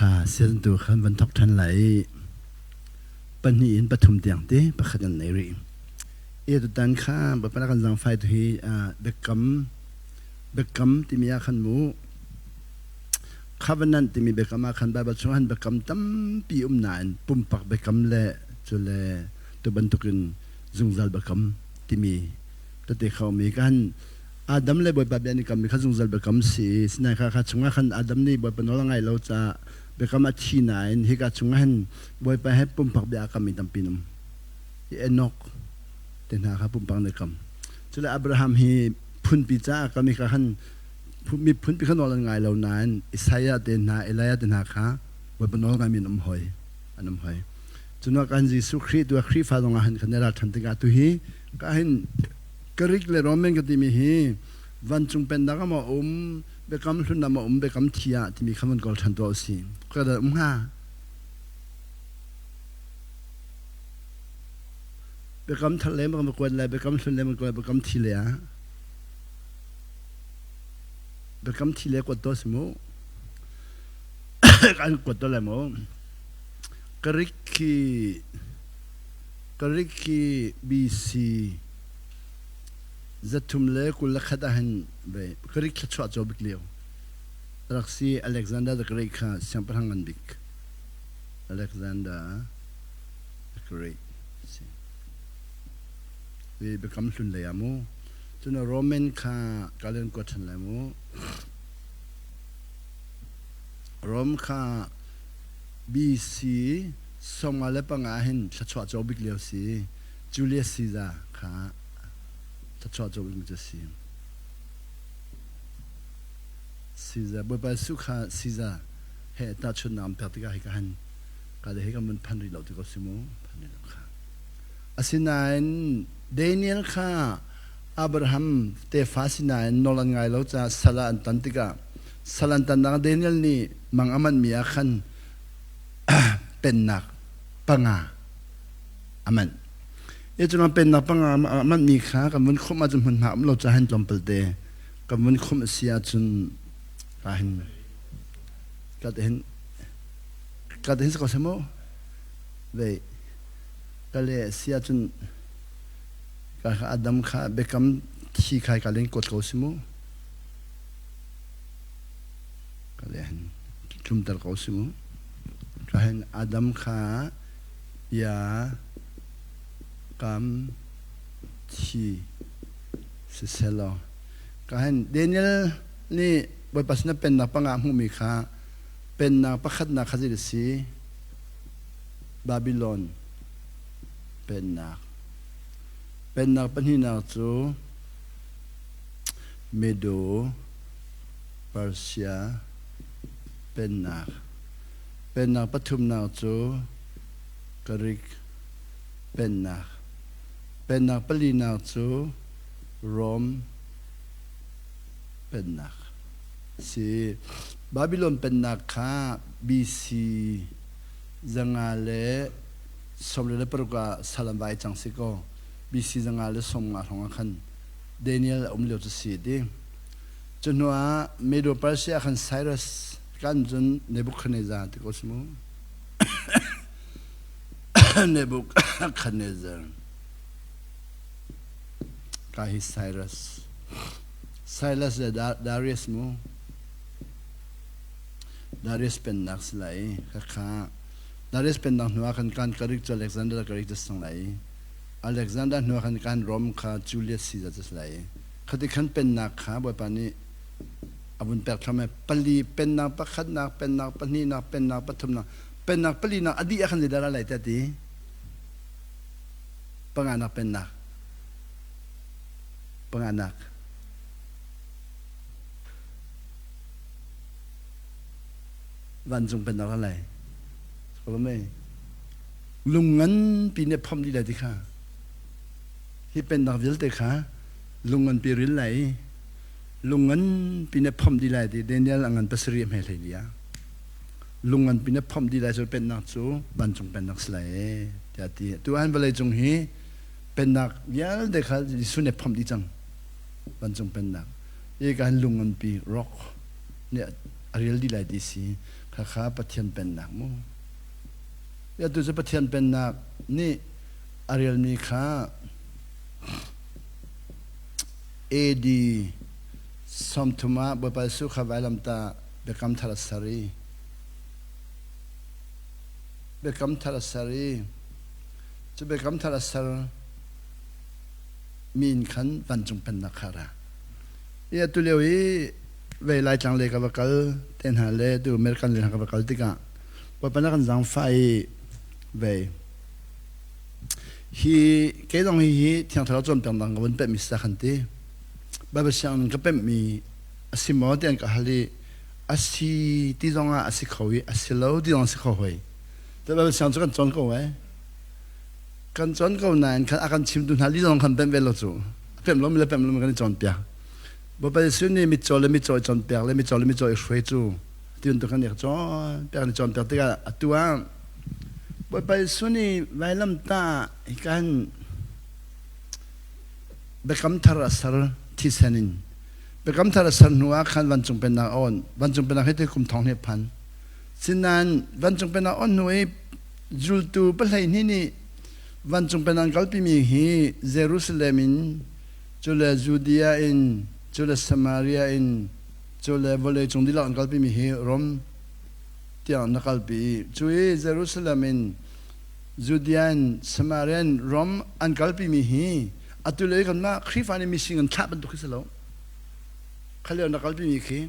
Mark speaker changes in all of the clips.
Speaker 1: Kha season tu khan van thok ṭhan lai i pahnih in pathum tiang ti pakhat kan nei rih. I tutan kha Bawipa kan zaangfai tu hi biakam biakam timi ah khan mu covenant timi biakam ah khan Bible chungah han biakam tampi um nain pumpak biakam le cu le tu bantukin zungzal biakam timi tete kha um i kan Adam le Bawipa bia an i kammi kha zungzal biakam si. Sinain kha kha chungah khan Adam nih Bawipa nawl a ngaih lo caah biakam a thi nain hika chungah hin Bawipa he pumpak bia a kammi tampi an um. Hi Enoch te hna kha pumpak an i kam. Cule Abraham hi phunpi caah a kam i kha khan miphunpi kha nawl an ngai lo nain Isaiah te hna, Elijah te hna kha Bawipa nawl ngaimi an um hoi. An um hoi. Cunah kan Jesuh Khrih tu Khrihfa zong ah hin kan i ral ṭhan tikah tu hi ka hin Greek le Roman ka timi hi vancung pennak ah maw um, biakam hlun ah maw um, biakam thi ah timi kha van kawl ṭhan tuah usih. Ka dah um hnga? Biakam thar le maw kuat lai, biakam hlun le maw kuat, biakam thi le ah. Biakam thi le kuat to si mu. Kan kuat to lai mu. Greek khi Greek khi BC 321 ah hin Greek thluachuah caw bik lio rak si. Alexander the Great kha siangpahrang ngan bik, Alexander the Great si. Hi biakam hlun lei ah mu. Cun Roman kha kalen kuat ṭhan lai mu. Rome kha BC 55 hin thluachuah caw bik lio si. Julius Caesar kha thluachuah caw bik cu si. Caesar, Bawipa Jesuh kha Caesar he tahchunhnak an pek tikah hika han ka le hi kan vun phan rih lo ti ko si mu, phan rih lo kha. Asinain Daniel kha Abraham tefa sinain nawl an ngai lo caah sal ah an tan tikah, sal an tannak Daniel nih mang a manhmi ah khan pennak panga a manh. I cu pennak panga a manhmi kha kan vun khumh ahcun hmunhma um lo caah hin tlawmpal te kan vun khumh a si ahcun ka hin ka te hin ka te hin si ko seh mu vei ka le a si ahcun ka Adam kha biakam thi khai ka len kuat ko si mu, ka le hin tlumter ko si mu. Ka hin Adam kha bia kam thi siselaw ka hin Daniel nih Bawipa sinah pennak panga hmuhmi kha, pennak pakhatnak kha zei a si? Babylon pennak. Pennak pahnihnak cu Medo Persia pennak. Pennak pathumnak cu Greek pennak. Pennak palinak cu Rom pennak si. Babylon pennak kha BC 596 ah sal an vai cang si kaw BC 550 hrawng ah khan Daniel a um lio cu si ti. Cu hnu ah Medo Persia khan Cyrus kan cun Nebuchadnezzar ti ko si mu. Nebuchadnezzar ka hi Cyrus. Cyrus le Darius mu. Darius pennak si lai khakha. Darius pennak hnu ah khan kan Greek cu Alexander Greek cu sang lai. Alexander hnu ah khan kan Rom kha Julius Caesar cu si lai. Khati khan pennak kha Bawipa nih a vun pek thluahmah. Pali pennak, pakhatnak pennak, pahnihnak pennak, pathumnak pennak, palinak a dih ah khan zeidah ra lai tiah ti? Panganak pennak, panganak vancung pennak ra lai. Lung nganpi nih phomh dih lai ti kha, hi pennak vialte kha lung nganpi ril lai i lung nganpi nih phomh dih lai ti. Daniel a ngan 7 a hme hlei li ah lung nganpi nih phomh dih lai cu pennak cu vancung pennak si lai e tiah ti. Tu han vawlei cung hi pennak vialte kha Jesuh nih phomh dih cang, vancung pennak. Hi kan lung nganpi rock nih. a rial dih lai ti si. Khakha Pathian pennak mu. Atu cu Pathian pennak nih a relmi kha AD 30 ah Bawipa Jesuh kha vailamtah biakam thar a ser i biakam thar a ser i cu biakam thar a ser mi in khan vancung pennak kha a ra. I atu lio i vei Laitlang lei ka va kal te hna le tu American lei hna ka va kal tikah Bawipa na kan zaangfah i vei hi kei zong hi hi Thiang Thlarau cawnpiak dang ka vun pemhmi si khan ti. Baibal sianginn ka pemhmi a si maw ti an ka hal i a si ti zong ah a si kho i a si lo ti zong a si kho hoi. Te Baibal siang cu kan cawn ko ai. Kan cawn ko nain khan a kan chimtu hna li zong kan pemh ve lo cu. A pemh lomi le pemh lomi kan i cawnpiak. Bawipa Jesuh nih mitcaw le mitcaw i cawnpiak le mitcaw le mitcaw i hruai cu ti bantuk kan i cawnpiak kan i cawnpiak tikah atu ah Bawipa Jesuh nih vailamtah hi kan biakam thar a ser thisen in biakam thar a ser hnu ah khan vancung pennak a on. Vancung pennak hi kum thong he phan. Sinain vancung pennak on hnu i zultu 12 nih vancung pennak an kalpimi hi Jerusalem in cule Judea in cule Samaria in cule vawleicung dihlak an kalpimi hi Rom tiang na kalpi i cu i Jerusalem in Judea in Samaria in Rom an kalpimi hi atu lei kanmah Khrihfa nih mising an thlah bantuk khi si lo. Kha lio na kalpimi khi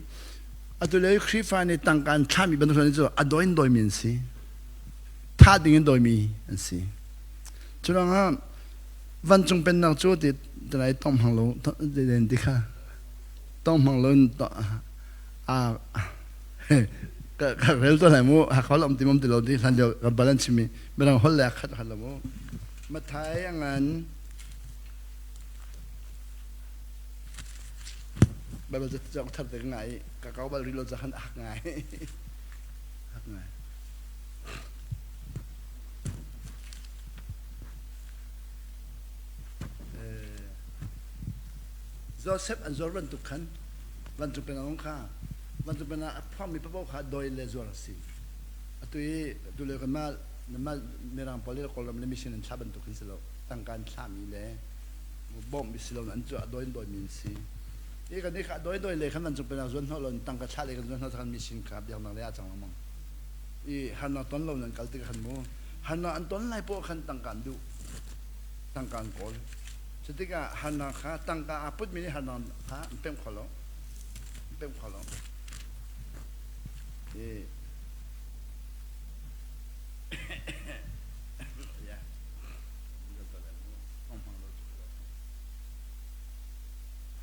Speaker 1: atu lei Khrihfa nih tangka an thlahmi bantuk cu a dawi in dawimi an si. Thah ding in dawimi an si. Cu ruangah vancung pennak cu ti tanai tong hmang lo ti kha tong hmang lo in a ka rel to lai mu hakha lam ti mom ti lo ti hlan lio kan balan chimi mirang hol le khat khat lo mu Mathai angan Bible ca cang thar te ngai ka kau bal rilo ca khan hak ngai hak ngai. Joseph an zuar bantuk khan vancung penang kha vancung penang a phuangmi paoh kha doi le zuar a si. Atu i tulio kan mah mah Mirang pawl le Kawlram le mission an thlah bantuk hin si lo. Tangka an thlahmi le bawmhmi si lo an cu a doi in dawimi an si. I kan nih kha doi doi le khan vancung penang zuan hnawh lo tangka thlah le kan zuan hnawh khan mission kha biaknak le a cang lengmang. I harnak ton lo nan kal tik khan mu harnak an ton lai poh khan tangka an duh. Tangka an kawl. Cutikah harnak kha tangka aa putmi nih harnak kha an pemh kho lo. An pemh kho lo. I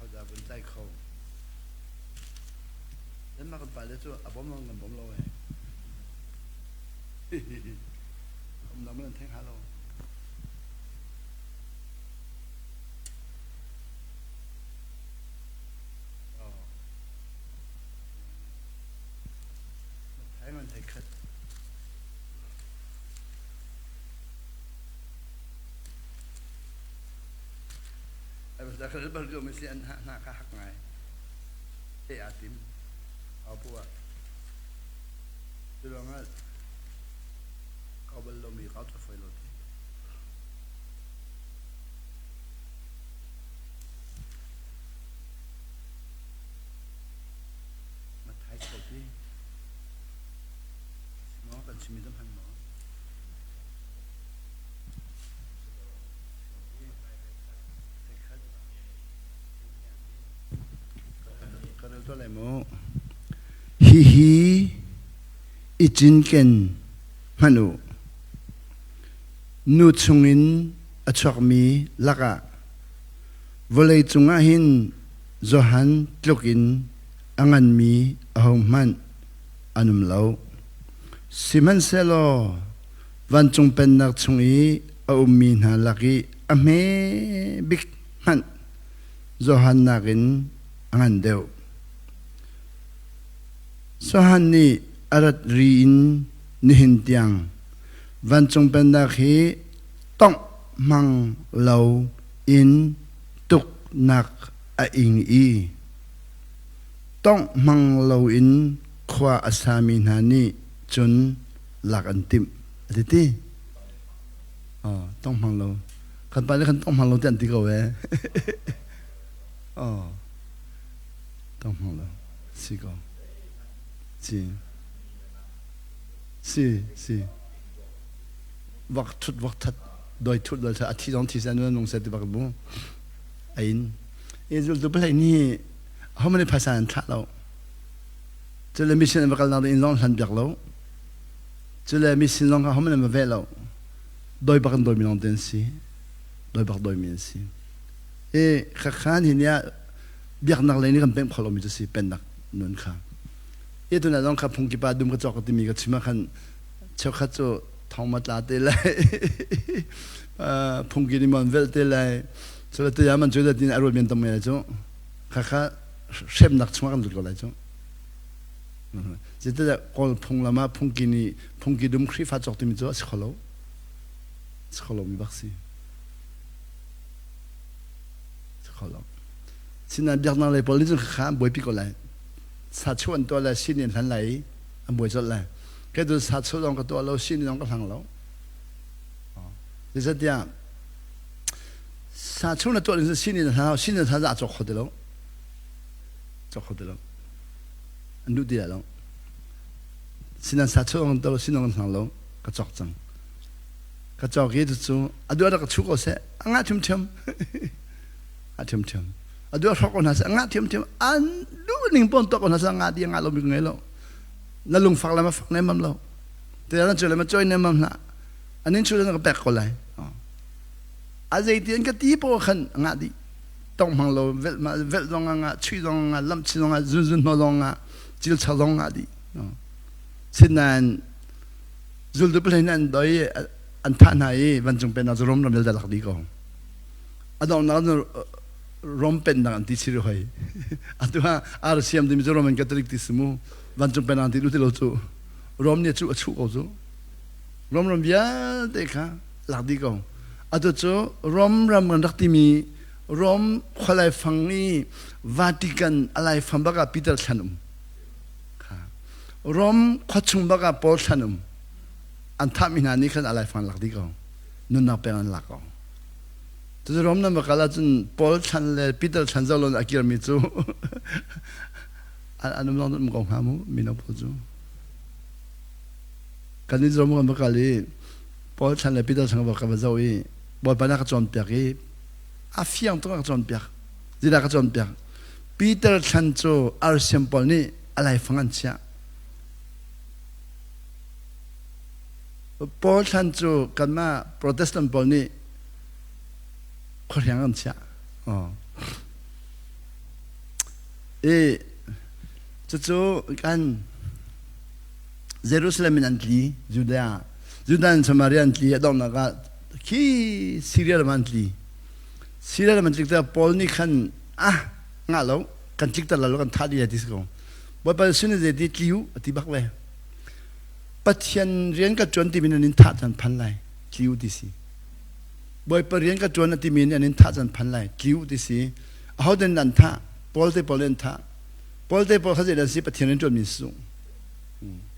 Speaker 1: Hodah vun tlai kho. Nanmah kan pale cu a bawm lo kan bawm lo eh. Um dang nan theng ha lo. Thai man thai khat. An hna kha hak ngai. Te aa tim. Au pu ah. Cu ruangah kau bal lomi kau cu foi lo ti. Mathai kho ti. Maw kan chimmi tam han maw? Hihi i cinken hmanh u. Nu chungin a chuakmi lakah vawleicung ah hin Johan tlukin a nganmi ahohmanh an um lo. Sihmanhsehlaw vancung pennak chung i a ummi hna lak i a hme bik hmanh Johan nakin a ngan deuh. Johan nih a rat ri in nihin tiang vancung pennak hi tongh hmang lo in tuknak a ing i tongh hmang loin. Khua a sami hna nih cun lak an timh a ti ti. Oh, tong hmang lo. Kan pa nih khan tong hmang lo ti an ti ko ee. Oh, tong hmang lo. Si ko. Si. Si, si. Vak thut vak that doi thut doi that a thi zong thi sen nung se ti bak bu. A in. I zultu palei ni how many phaisa an thlah lo. Cule mission an va kalnak ding inn zong an hlan piak lo. Cule mission zong kha hohmanh an va veh lo. Doi bak in dawimi lawng te an si. Doi bak dawimi an si. I khakhan hi nih biaknak lei nih kan pemh kho lomi cu si pennak nun kha. I tuna zong kha phungki pa dum ka cawk ka timi ka chim ah khan cheukhat cu thong ma tla te lai phungki nih mon velh te lai cule tuya man cu tin a ruat men tam ngai cu khakha hremnak chungah kan lut ko lai cu. Zeitidah Kawl phunglam ah phungki nih phungki dum Khrihfa cawk timi cu a si kho lo. A si kho lomi bak si. Si kho lo. Sinain biaknak lei pawl nih cun khakha an buaipi ko lai. Sa chuah an tuah lai, sini an hlan lai i an buai colh lai. Kei tu sa chuah zong ka tuah lo, sini zong ka hlang lo. Zeicahtiah sa chuah na tuah ding sini na hlan lo, sini na hlan a cawk kho ti lo. Cawk kho ti lo. An duh ti lai lo. Sinan sa chuah kan to sinan kan hlang lo ka cawk cang. Ka cawk i cucu a duh rak ka chuh ko seh a ngah ṭhiamṭhiam. A ṭhiamṭhiam. A duh a hrawk ko hna seh a ngah ṭhiamṭhiam. An duh ning pawn tuah ko hna seh a ngah di a ngah lomi ka ngei lo. Na lungfak le ma fak nemmam lo. Te na cu le ma cawi nemmam hlah. Anin chu le ka pek ko lai. A zeiti an ka ti paoh khan a ngah dih. Tong hmang lo velh velh zong ah ngah chuih zong ah ngah lamh chin zong ah zunzun hnaw zong ah cilcha zong ngah dih. Sinain zultu pahnih an doi an thah hna i vancung pennak cu Rom ram vialte lak dih ko. A donghnak cu Rom pennak an ti chiri hoi. Atu ah RCM timi cu Roman Catholic ti si mu. Vancung pennak an ti lu ti lo cu. Rom nih a cuh a chuh ko cu. Rom ram vialte kha lak dih ko. Atu cu Rom ram kan rak timi Rom khualaifang i Vatican a laifang bak ah Peter thlan um. Kha. Rom khuachung bak ah Paul thlan um. An thahmi hna nih khan a laifang lak dih ko. Nunnak peng an lak ko. Cucu Rom nan va kal ahcun Paul thlan le Peter thlan zoh lo a kirmi cu an um lawng um ko hnga mu mino pawl cu. Kan i Rom kan va kal i Paul thlan le Peter thlan ka va zoh i Bawipa na ka cawnpiak i a fiang tuk a ka cawnpiak. Zeidah ka cawnpiak? Peter thlan cu arsiam pawl nih a laifang an chiah. Paul thlan cu kanmah Protestant pawl nih khuahriang an chiah. Oh. I cucu kan Jerusalem in an tli Judea Judah in Samaria an tli a donghnak ah khi Syria ram an tli Syria ram an tlik tikah Paul nih khan ah ngah lo kan tlikter lo kan thah dih lai ti si ko Bawipa sin zei ti tli u a ti bak ve Pathian rian ka ṭuan timi nan in thah caan phan lai tli u ti si Bawipa rian ka ṭuan a timi nih an in thah caan phan lai tli u ti si aho den an thah Paul te pawl an thah Paul te pawl kha zei dan si Pathian rian ṭuan mi si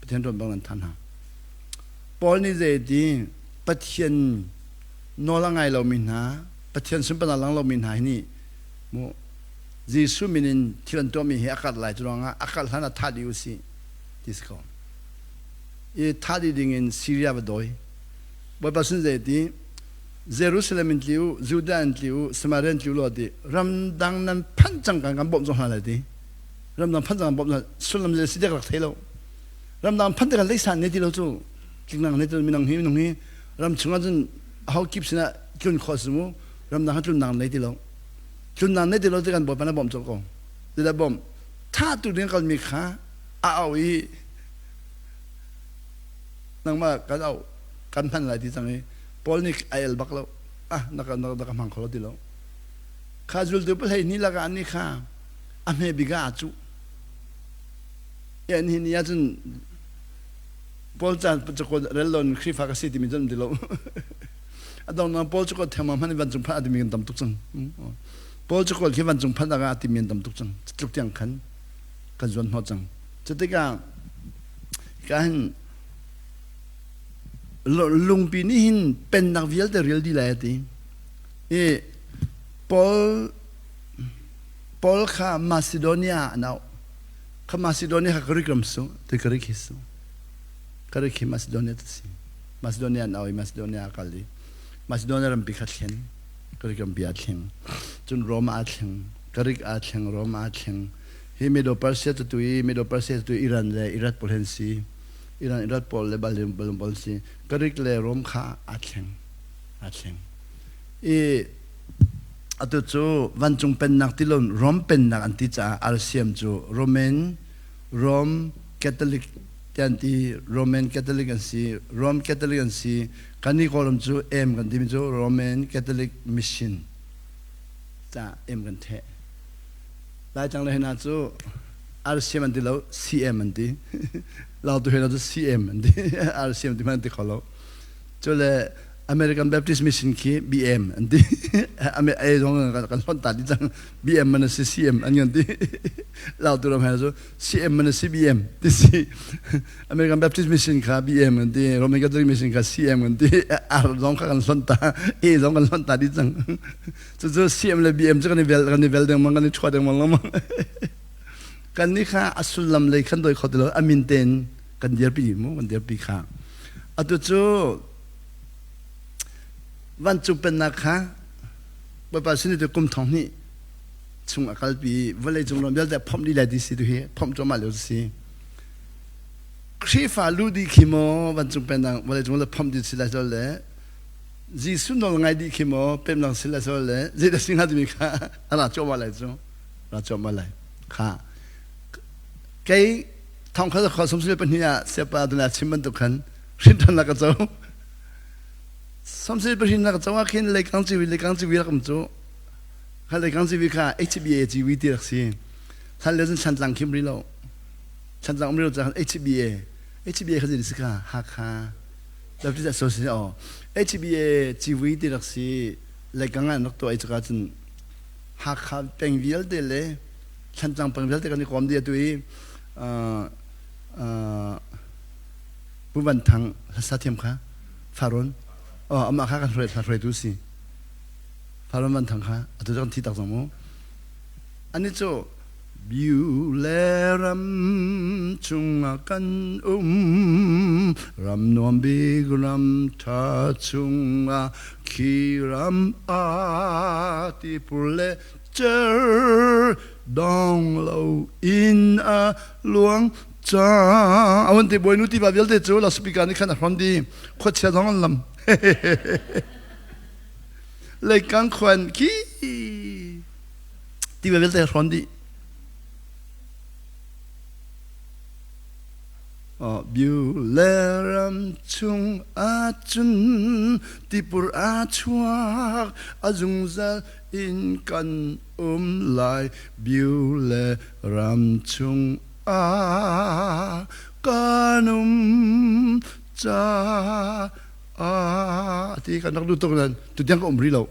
Speaker 1: Pathian ṭuan bang an thah hna Paul nih zei ti Pathian nawl a ngai lomi hna Pathian sunparnak lang lomi hna hi nih mu Jesuh min in thil an tuahmi hi a karh lai cu ruangah a karh hlan ah thah dih u sih ti si ko i thah dih ding in Syria va dawi Bawipa sin zei ti Jerusalem in tli u Judah in tli u Samaria in tli u law ti ramdang nan phanh cang kan kan bawmh zong hna lai ti ramdang phanh cang kan bawmh hna sullam zei si dek rak thei lo ramdang phanh tikah leisan ne ti lo cu tlingnang ne ti minung hi minung hi ram chungah cun aho kip sinah tlun khawh si mu ramdang ha tlunnak nei ti lo tlunnak nei ti lo ti kan bawipa na bawmh colh ko ti bawmh tha tu ding kalmi kha a au i nangmah kan au kan hman lai ti cang i Paul nih a el bak lo ah na ka na ka hmang kho lo ti lo kha zultu pahlei ni lakah nih kha a hme bik ah a cuh en hi ni ahcun Paul caan cakuat rel lo in Khrihfa ka si timi cun ti lo a dong Paul cakuat thengmang hmanh in vancung phanh a timi kan tam tuk cang Paul cakuat khi vancung phanh ah a timi an tam tuk cang tluk tiang khan kan zuan hnawh cang cutikah. Ka hin lungpi nih hin pennak vialte rial dih lai a ti. I Paul Paul kha Macedonia an auh. Kha Macedonia kha Greek ram su, ti Greek hi su. Greek hi Macedonia ti si. Macedonia an auh i Macedonia a kal i Macedonia rampi kha thlen. Greek rampi aa thleng. Cun Rome aa thleng. Greek aa thleng, Rome aa thleng. Hi Medo-Persia tu i Medo-Persia tu Iran le Iraq pawl hen si. Iran Iraq pawl le Balin Balin pawl si. Greek le Rome kha aa thleng. Aa thleng. I atu cu vancung pennak ti lo Rom pennak an ti caah RCM cu Roman Rome Catholic ti an ti Roman Catholic an si Rome Catholic an si kan i Kawlram cu M kan timi cu Roman Catholic Mission ca M kan theh Laitlang le hna cu RCM an ti lo CM an ti Lautu hna cu CM an ti RCM ti hmanh an ti kho lo Cu le American Baptist Mission khi BM an ti. A zong kan hlonh ta dih cang. BM man a si CM an kan ti. Lautu ram he cu CM man a si BM ti si. American Baptist Mission kha BM an ti. Roman Catholic Mission kha CM an ti. R zong kha kan hlonh ta. A zong kan hlonh ta dih cang. Cucu CM le BM cu kan i vel kan i vel dengmang kan i ṭhua dengmang lengmang. Kan nih kha a sullam lei khan doi kho ti lo a min tein kan dirpi mu kan dirpi kha atu cu vancung pennak kha Bawipa sin tu kum thong hnih chung a kalpi vawlei cung ram vialte phomh dih lai ti si tu hi phomh cuahmah lio si Khrihfa lu dih khi maw vancung pennak vawlei cung le phomh dih si lai le Jesuh nawl ngai dih khi maw pemnak si lai le zeidah si hnga timi kha a ra cuahmah lai cu ra cuahmah lai kha kei Thongkhat khua 32 ah siapa duna chim bantuk khan hrinṭhannak ka co. 32 na ka co ah khin leikang civi leikang civi rak um cu. Kha leikang civi kha HBA civi ti rak si. Hlan le cun Thantlang khim ri lo. Thantlang um ri lo caah HBA HBA kha zei si kha Hakha Baptist Association oh HBA civi ti rak si leikang ah an rak tuah i cuka cun Hakha peng vialte le Thlantlang peng vialte kan i kawm dih atu i Pu Van Thang hlasa thiam kha Faron oh amah kha kan hruai hruaitu si Faron Van Thang kha atu cu kan thi tak zong mu ani cu Biu le ram chungah kan um ram nuam bik ram tha chungah khi ram a tipur le cer dong lo in a luang cang a ti bawinu tiva vialte cu loudspeaker nih khan a hron di khuachia zong an lam leikang khuan khi tiva vialte hron dih Biu le ram chung ahcun tipur a chuak a zungzal in kan um lai. Biu le ram chung ah kan um caah ti kan rak duh tuk nain tutiang ka um rih lo.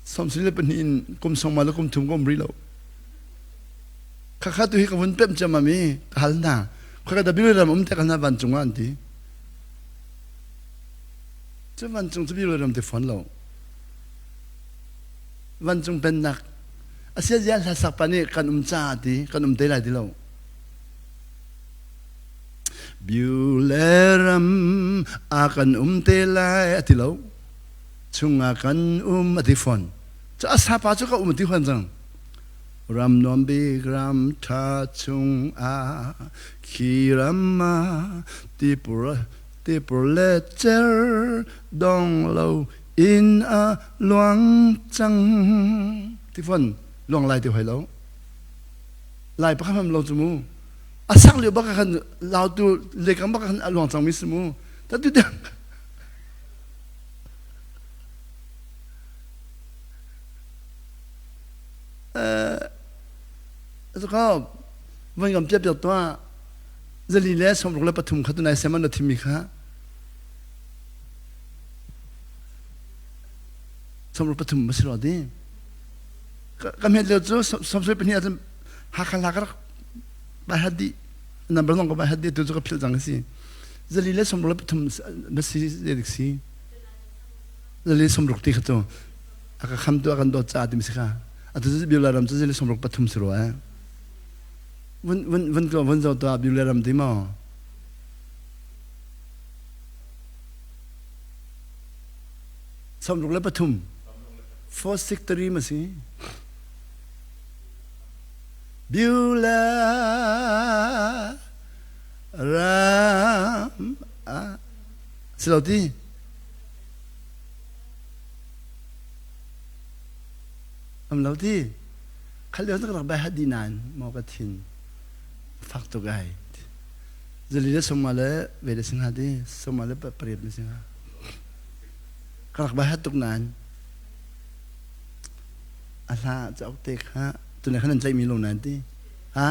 Speaker 1: 32 in kum sawma le kum thum ka um rih lo. Khakha tu hi ka vun pemh ciammam i ka hal hna. Khaka da bible ram um te hna vancung ah an ti. Cu vancung cu bible ram ti fawn lo. Vancung pennak asia zia hla sak pa nih kan um ca ti kan um te lai ti lo. Biule ram a kan um te lai a ti lo. Chungah kan um a ti fawn. Cu a sapa cu ka um a ti fawn cang. Ram nuam bik ram ṭha chungah khi ram ah tipur tipur le cer dong lo in a luang cang ti fon luang lai ti hoi lo lai pakhat hmanh lo cu mu a sak lio bak khan lautu lekam bak khan a luang cang mi si mu ta tu tiang Cu van ngam piak piak tuah 463 kha tunai sem an na thimmi kha 63 ma si lo di ka hmet lio cu 72 ahcun Hakha hla ka rak Bai hat dih. Number zong ka bai hat dih tu cu ka philh cang a si. Zali le sawmruk le pathum na si zeidik si? Zali 60 ti kha cu a ka khamtu a kan dawt caah timi si kha. Atu cu Beulah ram cu zali 63 si rua eh. Vun vun vun vun zo tuah Beulah ram ti maw? 63 463 ma si. Beulah ram ah si lo ti? Am lo ti? Khal lio ka rak bai hat di nain maw ka thin fak tuk ai. Zali le sawma le ve le singha ti sawma le pariat le singha. Ka rak bai hat tuk nain a hla cauk te kha tuni khan an tlaihmi lo nain ti. Ha?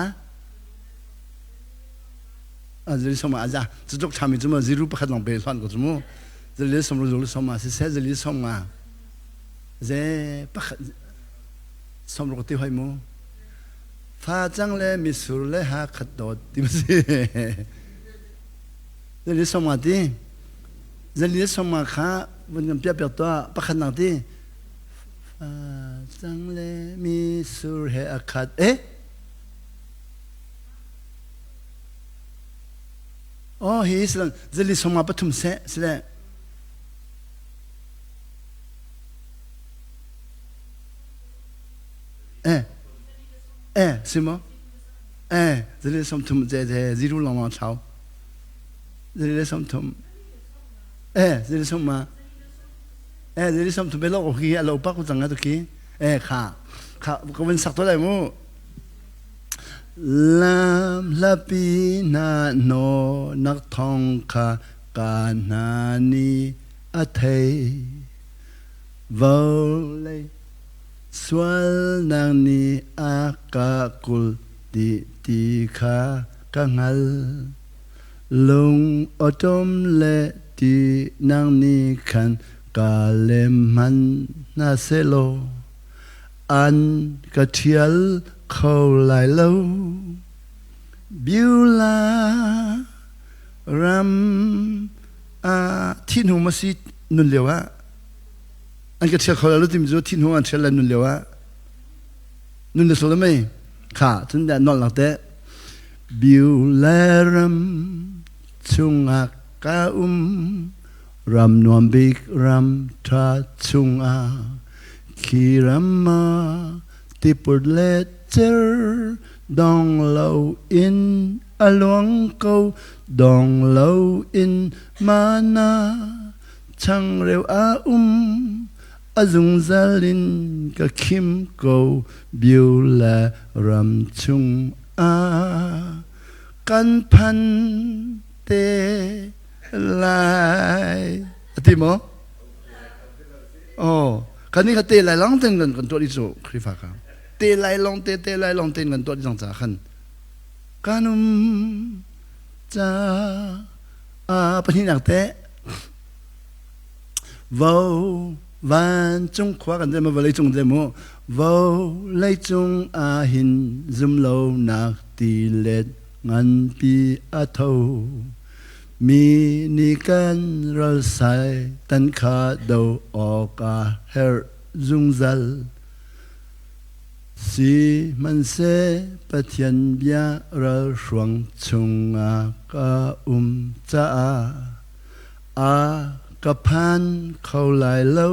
Speaker 1: Zali sawma aza cu tluk ṭhami cu ma ziru pakhat lawng pe hlan ko cu mu. Zali sawm zali sawma siseh zali sawma ze pakhat 60 ti hoi mu. Facang le misur le ha khat dawt ti ma si. Zali sawma ti. Zali sawma kha vun kan piah piak tuah pakhat nak ti. Facang le misur he a khat eh. Oh hi silan zali sawma pathum seh sile. Eh eh si maw? Eh zali 30 je je ziru lawng lawng thlau. Zali le 30 eh zali sawma eh zali 30 be lo ko khi a lo pa ko cang a tu khi eh kha kha ka vun sak to lai mu. Lam hlapi hna naw nak thong kha ka hna nih a thei. Vawlei sualnak nih a ka kulh dih ti kha ka hngal. Lung awṭawm le ṭihnak nih khan ka lem hmanh hna sehlaw an ka ṭhial kho lai lo. Beulah ram ah thih hnu ma si nun lio ah an ka ṭhial kho lai lo timi cu thih hnu an ṭhial lai nun lio ah nun le sual mei kha cun dah nolh nak teh Beulah ram chungah ka um ram nuam bik ram ṭha chungah khi ram ah tiput le cer dong lo in a luang ko dong lo in mana changreu a um a zungzal in ka khim ko Beulah ram chung ah kan phan te lai a ti maw? Oh, kan nih kha te lai long ten kan kan tuah dih cu Khrihfa ka te lai long te te lai long ten kan tuah dih cang ca khan kan um ca a pahnihnak te vo vancung khua kan mu vawlei cung mu vawlei cung ah hin zumlonak tilet nganpi a tho Mi nih kan ral tan kha do awk a herh zungzal. Sihmanhseh Pathian bia ralhruang chungah ka um caah a ka phan kho lai lo.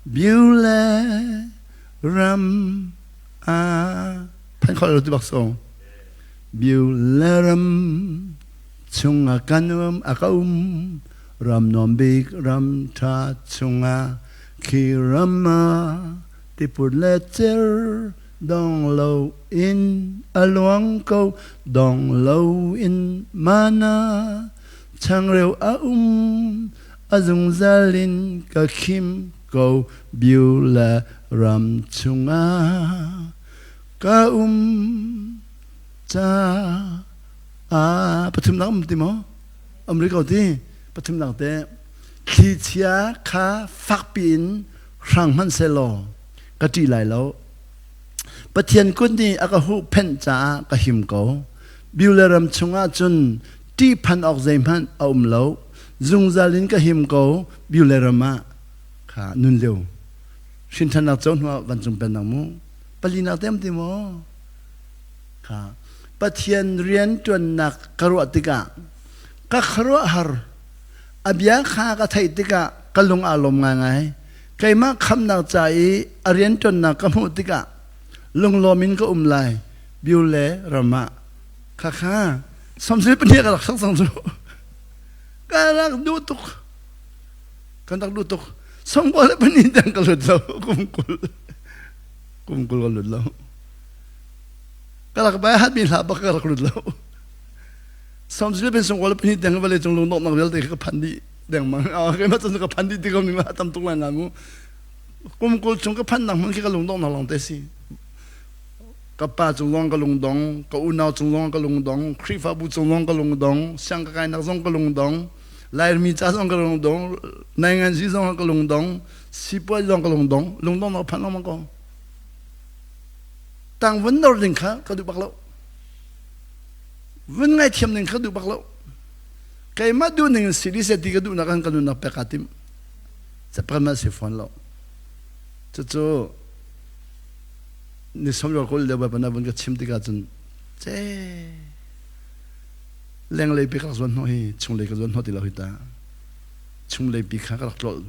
Speaker 1: Biu le ram ah phan kho lo ti bak so. Biu le ram chungah kan um a ka um ram nuam bik ram ṭha chungah khi ram ah tiput le cer dong lo in a luang ko dong lo in mana changreu a um a zungzal in ka khim ko biu le ram chungah ka um ca pathum nak um ti maw um rih ko ti pathum nak te thlichia kha fak piin hrang hmanh sehlaw ka ṭih lai lo. Pathian kut nih a ka huhphenh caah ka him ko. Biule ram chungah cun ṭihphan awk zeihmanh a um lo. Zungzal in ka him ko. Biule ram ah kha nun lio. Hrinṭhannak co hnuah vancung pennak mu. Palinak te am ti maw? Kha Pathian rian ṭuannak ka ruah tikah ka khuaruahhar. A bia kha ka theih tikah ka lung aa lawm ngaingai. Keimah khamhnak ca i a rianṭuannak ka hmuh tikah lunglawm in ka um lai. Biule ram ah khakha samsui pahnih ka rak sak cang cu. Ka rak duh tuk. Kan rak duh tuk. Songkua le pahnih tiang ka lut lo. Kum 20. Kum 20 ka lut lo. Ka rak bai hatmi hla bak ka rak lut lo. Samsui le songkua le pahnih tiang vawlei cung lungdonghnak vialte ka phan dih dengmang. Keimah cun ka phan dih ti ko ning la tam tuk lai na mu. Kum 20 chung ka phannak hmun khi ka lungdonghnak lawng te si. Ka pa cung zong ka lungdong, ka unau cung zong ka lungdong, Khrihfabu cung zong ka lungdong, siang ka kainak zong ka lungdong, Laimi ca zong ka lungdong, nainganzi zong ka lungdong, sipuai zong ka lungdong, lungdong nak phan lengmang ko. Tang vun nor ding kha ka duh bak lo. Vun ngaithiam ding kha duh bak lo. Keimah duh ning in si di se ti ka duhnak kan ka nunnak pek aa tim. Cepran si fawn lo. Cucu ni 20 lio Bawipa na vun ka chim tikah cun ce lenglei pi ka rak zuan hnawh hi chunglei ka zuan hnawh ti lo hi ta chunglei pi kha ka rak tlolh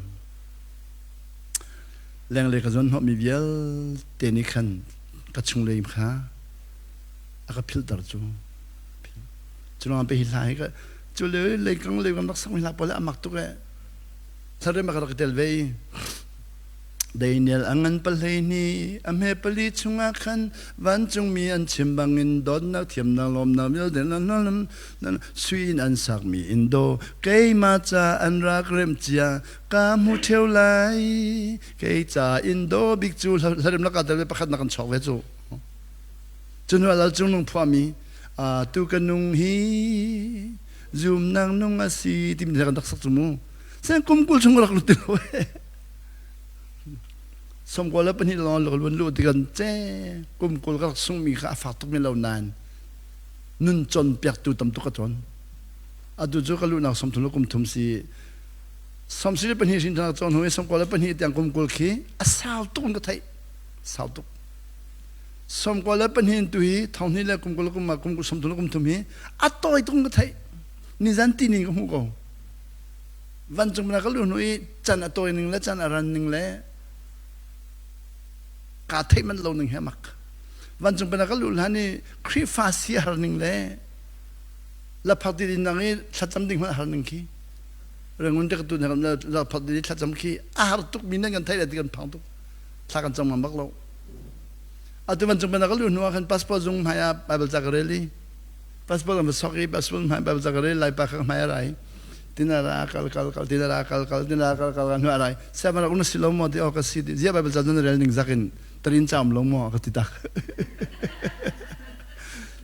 Speaker 1: lenglei ka zuan hnawh mi vialte nih khan ka chunglei kha a ka philter cu cu lawng pe hi hla hi ka cu le leikang leikang rak sak mi hla pawl a mak tuk e thlarem ka rak tel ve i Daniel a ngan 12 a hme pali chungah khan vancungmi an chim bangin dawtnak thiamnak lawmnak vialte sui in an sakmi in daw keimah ca an rak remh cia ka hmu ṭheo lai kei ca in daw bik cu hlarem lakah tel ve pakhat nak kan chuak ve cu cu hnu ah Lal Cung Nung phuahmi tu ka nung hi zumnak nung a si timi kan rak sak cu mu sen kum 20 chung rak lut ti lo 92 lawng luan lu ti kan ce kum 20 ka rak sungmi kha a fak tuk mi lo nain nun cawn piaktu tam tuk ka cawn atu cu ka luhnak 33 si 72 hrin thang cawn hui 92 tiang kum 20 khi a sau tuk in ka theih sau tuk 92 tu hi thong hnih le kum 20 kum kum 33 hi a tawi tuk in ka theih nizan ti ning ka hmu ko Vancung na ka luh hnu i can a tawi ning le can a ran ning le kaa theih manh lo ning hi a mak. Vancung na ka luh hlan i Khrihfa si a har ning le laphak ti ding i thlacam ding hmanh a har ning khi Rangoon te ka tu laphak ti thlacam khi a har tuk mi nan kan theih le ti kan phang tuk thla kan cam ngam bak lo. Atu vancung na ka luh hnu ah khan passport zung hmai ah Bible ca ka rel i passport an va sok i passport hmai Bible ca ka rel lai pa kha hmai a rai tina ra kal kal kal tina ra kal kal tina ra kal kal hnu a rai siamara un si lo maw ti ka si ti zia bible ca nan rel ning zakin tarin cham lo maw ka ti tak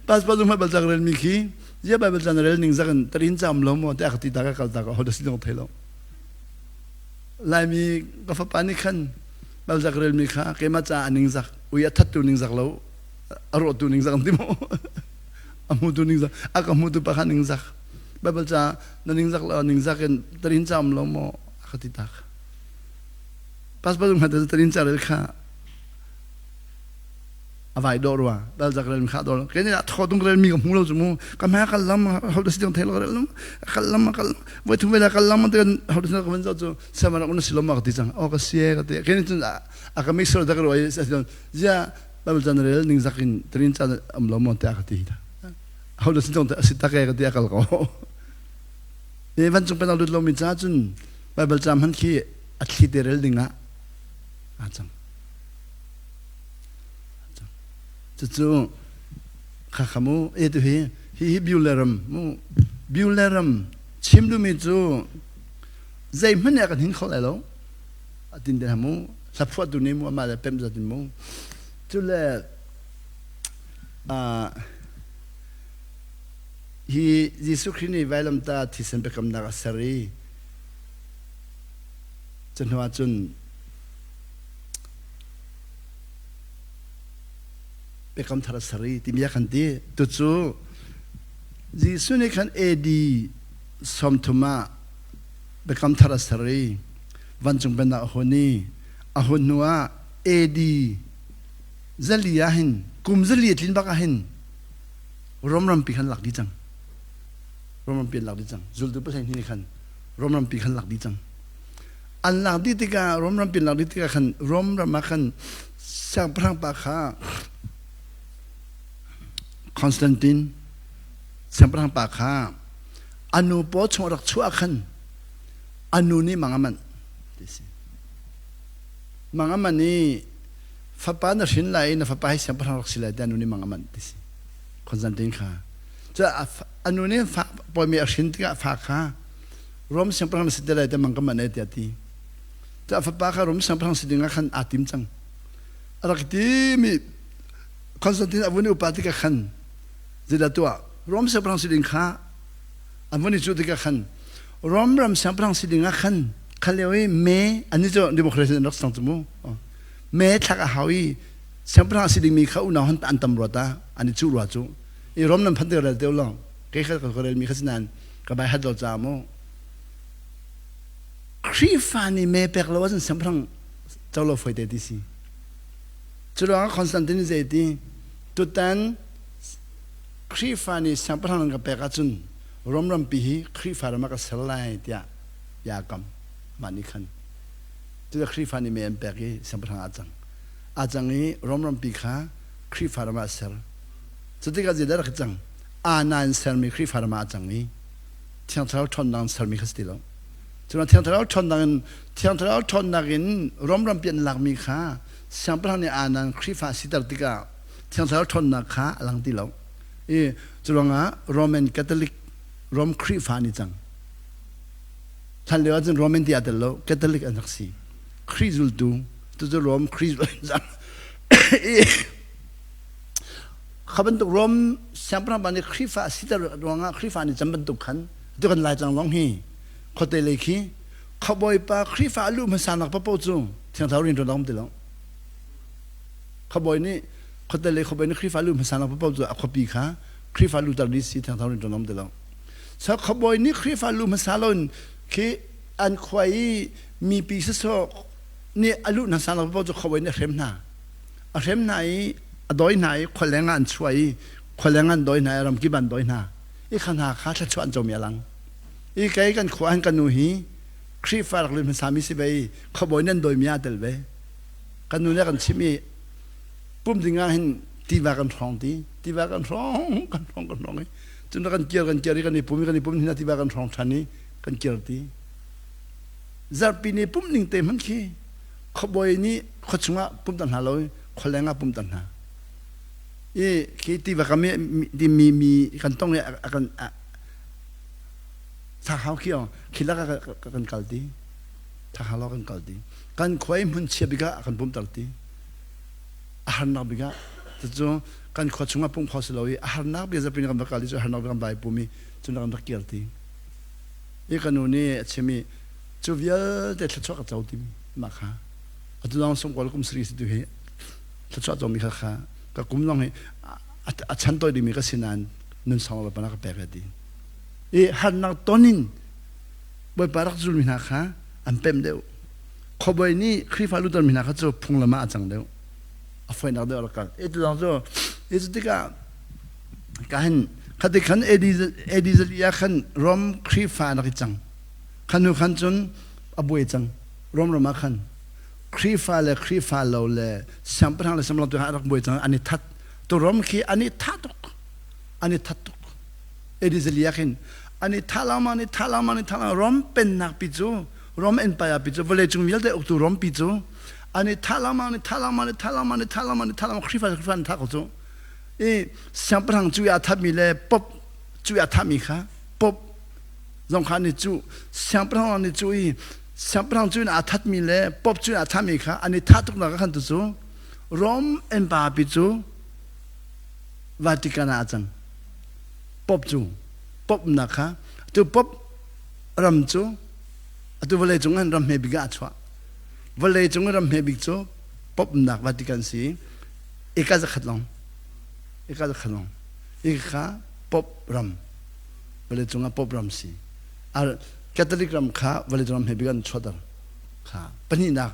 Speaker 1: passport um bible ca rel mi khi zia bible ca rel ning zakin tarin cham lo maw ti ka ti tak ka kal tak ho da si dong thei lo laimi ka fapa nih khan bible ca rel mi kha keimah ca aning zak ui a that tu ning zak lo a rawh tu ning zak an ti maw a hmu tu ning zak a ka hmu tu pa kha ning zak Bible ca na ningzak lo ningzak in tarin ca um lo maw a ka ti tak. Pastor hmanh tarin ca rel kha a vai dawh rua dal zak rel kha dawh ke ni tho tung rel mi ka hmu lo chu mu ka ma kal lam hol si ding thei lo rel kal lam kal voi thum vela kal lam te hol si ka van zo chu samara un si lo ma ka ti chang o ka sie ka ti ke ni chun a ka mi sor da ka roi zia Bible ca na rel ningzak in tarin ca um lo maw tiah ka ti ta Ho sin cong a si tak e ka ti a kal ko. E vancung pennak lut lomi ca cun Bible ca hman khi a thli te rel ding ah aa cang. Cucu kha kha mu e tu hi hi hi biuleram mu biuleram chim duhmi cu zeihmanh nih a kan hin kho lai lo atin te mu hlaphuah tu nih mu amah le pem zatin mu cu le Hi Jesuh Khrih nih vailamtah thisen biakamnak a ser i cu hnu ah cun Biakam Thar a ser i timi a kan ti. Tucu Jesuh nih khan AD 30 ah Biakam Thar a ser i vancung pennak a hun i a hun hnu ah AD 400 ah hin kum 400 a tlin bak ah hin Rom rampi khan lak dih cang. Rom rampi an lak dih cang. Zultu pasarih nih khan Rom rampi khan lak dih cang. An lak dih tikah Rom rampi an lak dih tikah khan Rom ram ah khan siangpahrang pa kha Constantine siangpahrang pa kha a nu paw chung a rak chuah khan a nu nih mang a manh ti si. Mang a manh i fapa na hrin lai i na fapa hi siangpahrang rak si lai tiah a nu nih mang a manh ti si. Constantine kha. Cu a nu nih fa pawimi a hrin tikah fa kha Rom siangpahrang na si te lai tiah mang ka manh ai tiah a ti. Cu a fapa kha Rom siangpahrang si dingah khan aa tim cang. A rak timi Constantine a vun i upa tikah khan zeidah tuah Rom siangpahrang si ding kha an vun i cuh tikah khan Rom ram siangpahrang si dingah khan kha lio i me an cu democracy an rak sang cu mu me thlak a hau i siangpahrang si dingmi kha unau han an tam rua ta an i cuh rua cu i Rom nan phan te rel te lo kei kha ka rel mi kha si nain ka bai hat lo ca mu Khrihfa nih me pek lo ahcun siangpahrang co lo foi te ti si cu ruangah Constantine zei ti tutan Khrihfa nih siangpahrang nan ka pek ahcun Rom rampi hi Khrihfa ram ah ka ser lai tiah bia kam mah nih khan cucu Khrihfa nih me an pek i siangpahrang ah a cang a cang i Rom rampi kha Khrihfa ram ah a ser cu tikah zeidah rak cang ana in sermi Khrihfa ram ah a cang i Thiang Thlarau ṭhawnnak in sermi kha si ti lo. Cun Thiang Thlarau ṭhawnnak in Thiang Thlarau ṭhawnnak in Rom rampi an lakmi kha siangpahrang nih ana in Khrihfa siter tikah Thiang Thlarau ṭhawnnak kha a lang ti lo. I curuangah Roman Catholic Rom Khrihfa an i cang. Hlan lio ahcun Roman ti aa tel lo, Catholic an rak si. Khrih zultu, cucu Rom Khrih zultu an cang. Kha bantuk Rom siangpahrang pa nih Khrihfa a siter ruangah Khrihfa nih cam bantuk khan tu kan Laitlang zong hi khuate lei khi khuabawipa Khrihfa a luh hmasa nak paoh cu Thiang Thlarau rian ṭuan a um ti lo. Khuabawi nih khuate lei khuabawi nih Khrihfa luh hmasa nak paoh cu a khuapi kha Khrihfa luter dih si Thiang Thlarau rian ṭuan a um ti lo. So khuabawi nih Khrihfa luh hmasa lo in khi an khua i mipi sasawh nih a luh hmasa nak paoh cu khuabawi nih a hrem hna. A hrem hna i a dawi hna i khualeng ah an chuah i khualeng an dawi hna i ramkip an dawi hna i kha hna kha thluachuah an comi a lang i kei kan khua han kan nu hi Khrihfa rak lut hmasa mi si ve i khuabawi nan dawimi ah tel ve kan nu nih a kan chimh i pum ding ah hin tiva kan hrawng ti tiva kan hrawng kan hrawng kan hrawng i cun kan kir kan kir i kan i pum i kan i pum hna tiva kan hrawng ṭhan i kan kir ti zarhpi ni pum ning te hmanh khi khuabawi nih khua chungah pumter hna lo i khualeng ah pumter hna i khi tiva kam i mi mi kan tong i a kan thahau khi oh khi lak ah kan kal ti thahau lo kan kal ti kan khua i hmun chia bik ah kan pumter ti a harnak bik ah cucu kan khua chungah pum kho si lo i a harnak bik zapin kan va kal i cu harnak bik kan vai pum i cun kan rak kir ti i ka nu nih a chim i cu vialte thluachuah ka co timi mah kha atu zong sungkawl kum sarih si tu hi thluachuah comi kha kha ka kum zong hi a chan tawi dingmi ka si nain nun song lo pana ka pek ti i harnak ton in Bawipa rak zulmi hna kha an pem deuh khuabawi nih Khrihfa lutan mi hna kha cu phunglam ah a cang deuh a foinak deuh rak kal i tu zong cu i cu tikah ka hin khati khan AD AD zali ah khan Rom Khrihfa rak i cang khan hnu khan cun a buai cang Rom ram ah khan Khrihfa le Khrihfa lo le siangpahrang le siangpahrang tu a rak buai cang an i that tu Rom khi an i tha tuk an i that tuk AD zali ah khin an i tha lengmang an i tha lengmang an i tha lengmang Rom pennak pi cu Rom Empire pi cu vawlei cung vialte uktu Rom pi cu an i tha lengmang an i tha lengmang an i tha lengmang an i tha lengmang an i tha lengmang Khrihfa Khrihfa an tha ko cu i siangpahrang cu a thatmi le pop cu a thami kha pop zong kha an i cuh siangpahrang an i cuh i siangpahrang cu in aa thatmi le pop cu in aa thami kha an i thah tuknak ah khan tu cu Rom Empire pi cu Vatican ah a cang pop cu pop nak kha tu pop ram cu atu vawlei cung an ram hme bik ah a chuah vawlei cung ram hme bik cu pop nak Vatican si eka zakhat long. Ika zakhat lawng. Ika Pope ram. Vawlei cungah Pope ram si. Catholic ram kha vawlei cung ram he bik an chuahter. Kha pahnihnak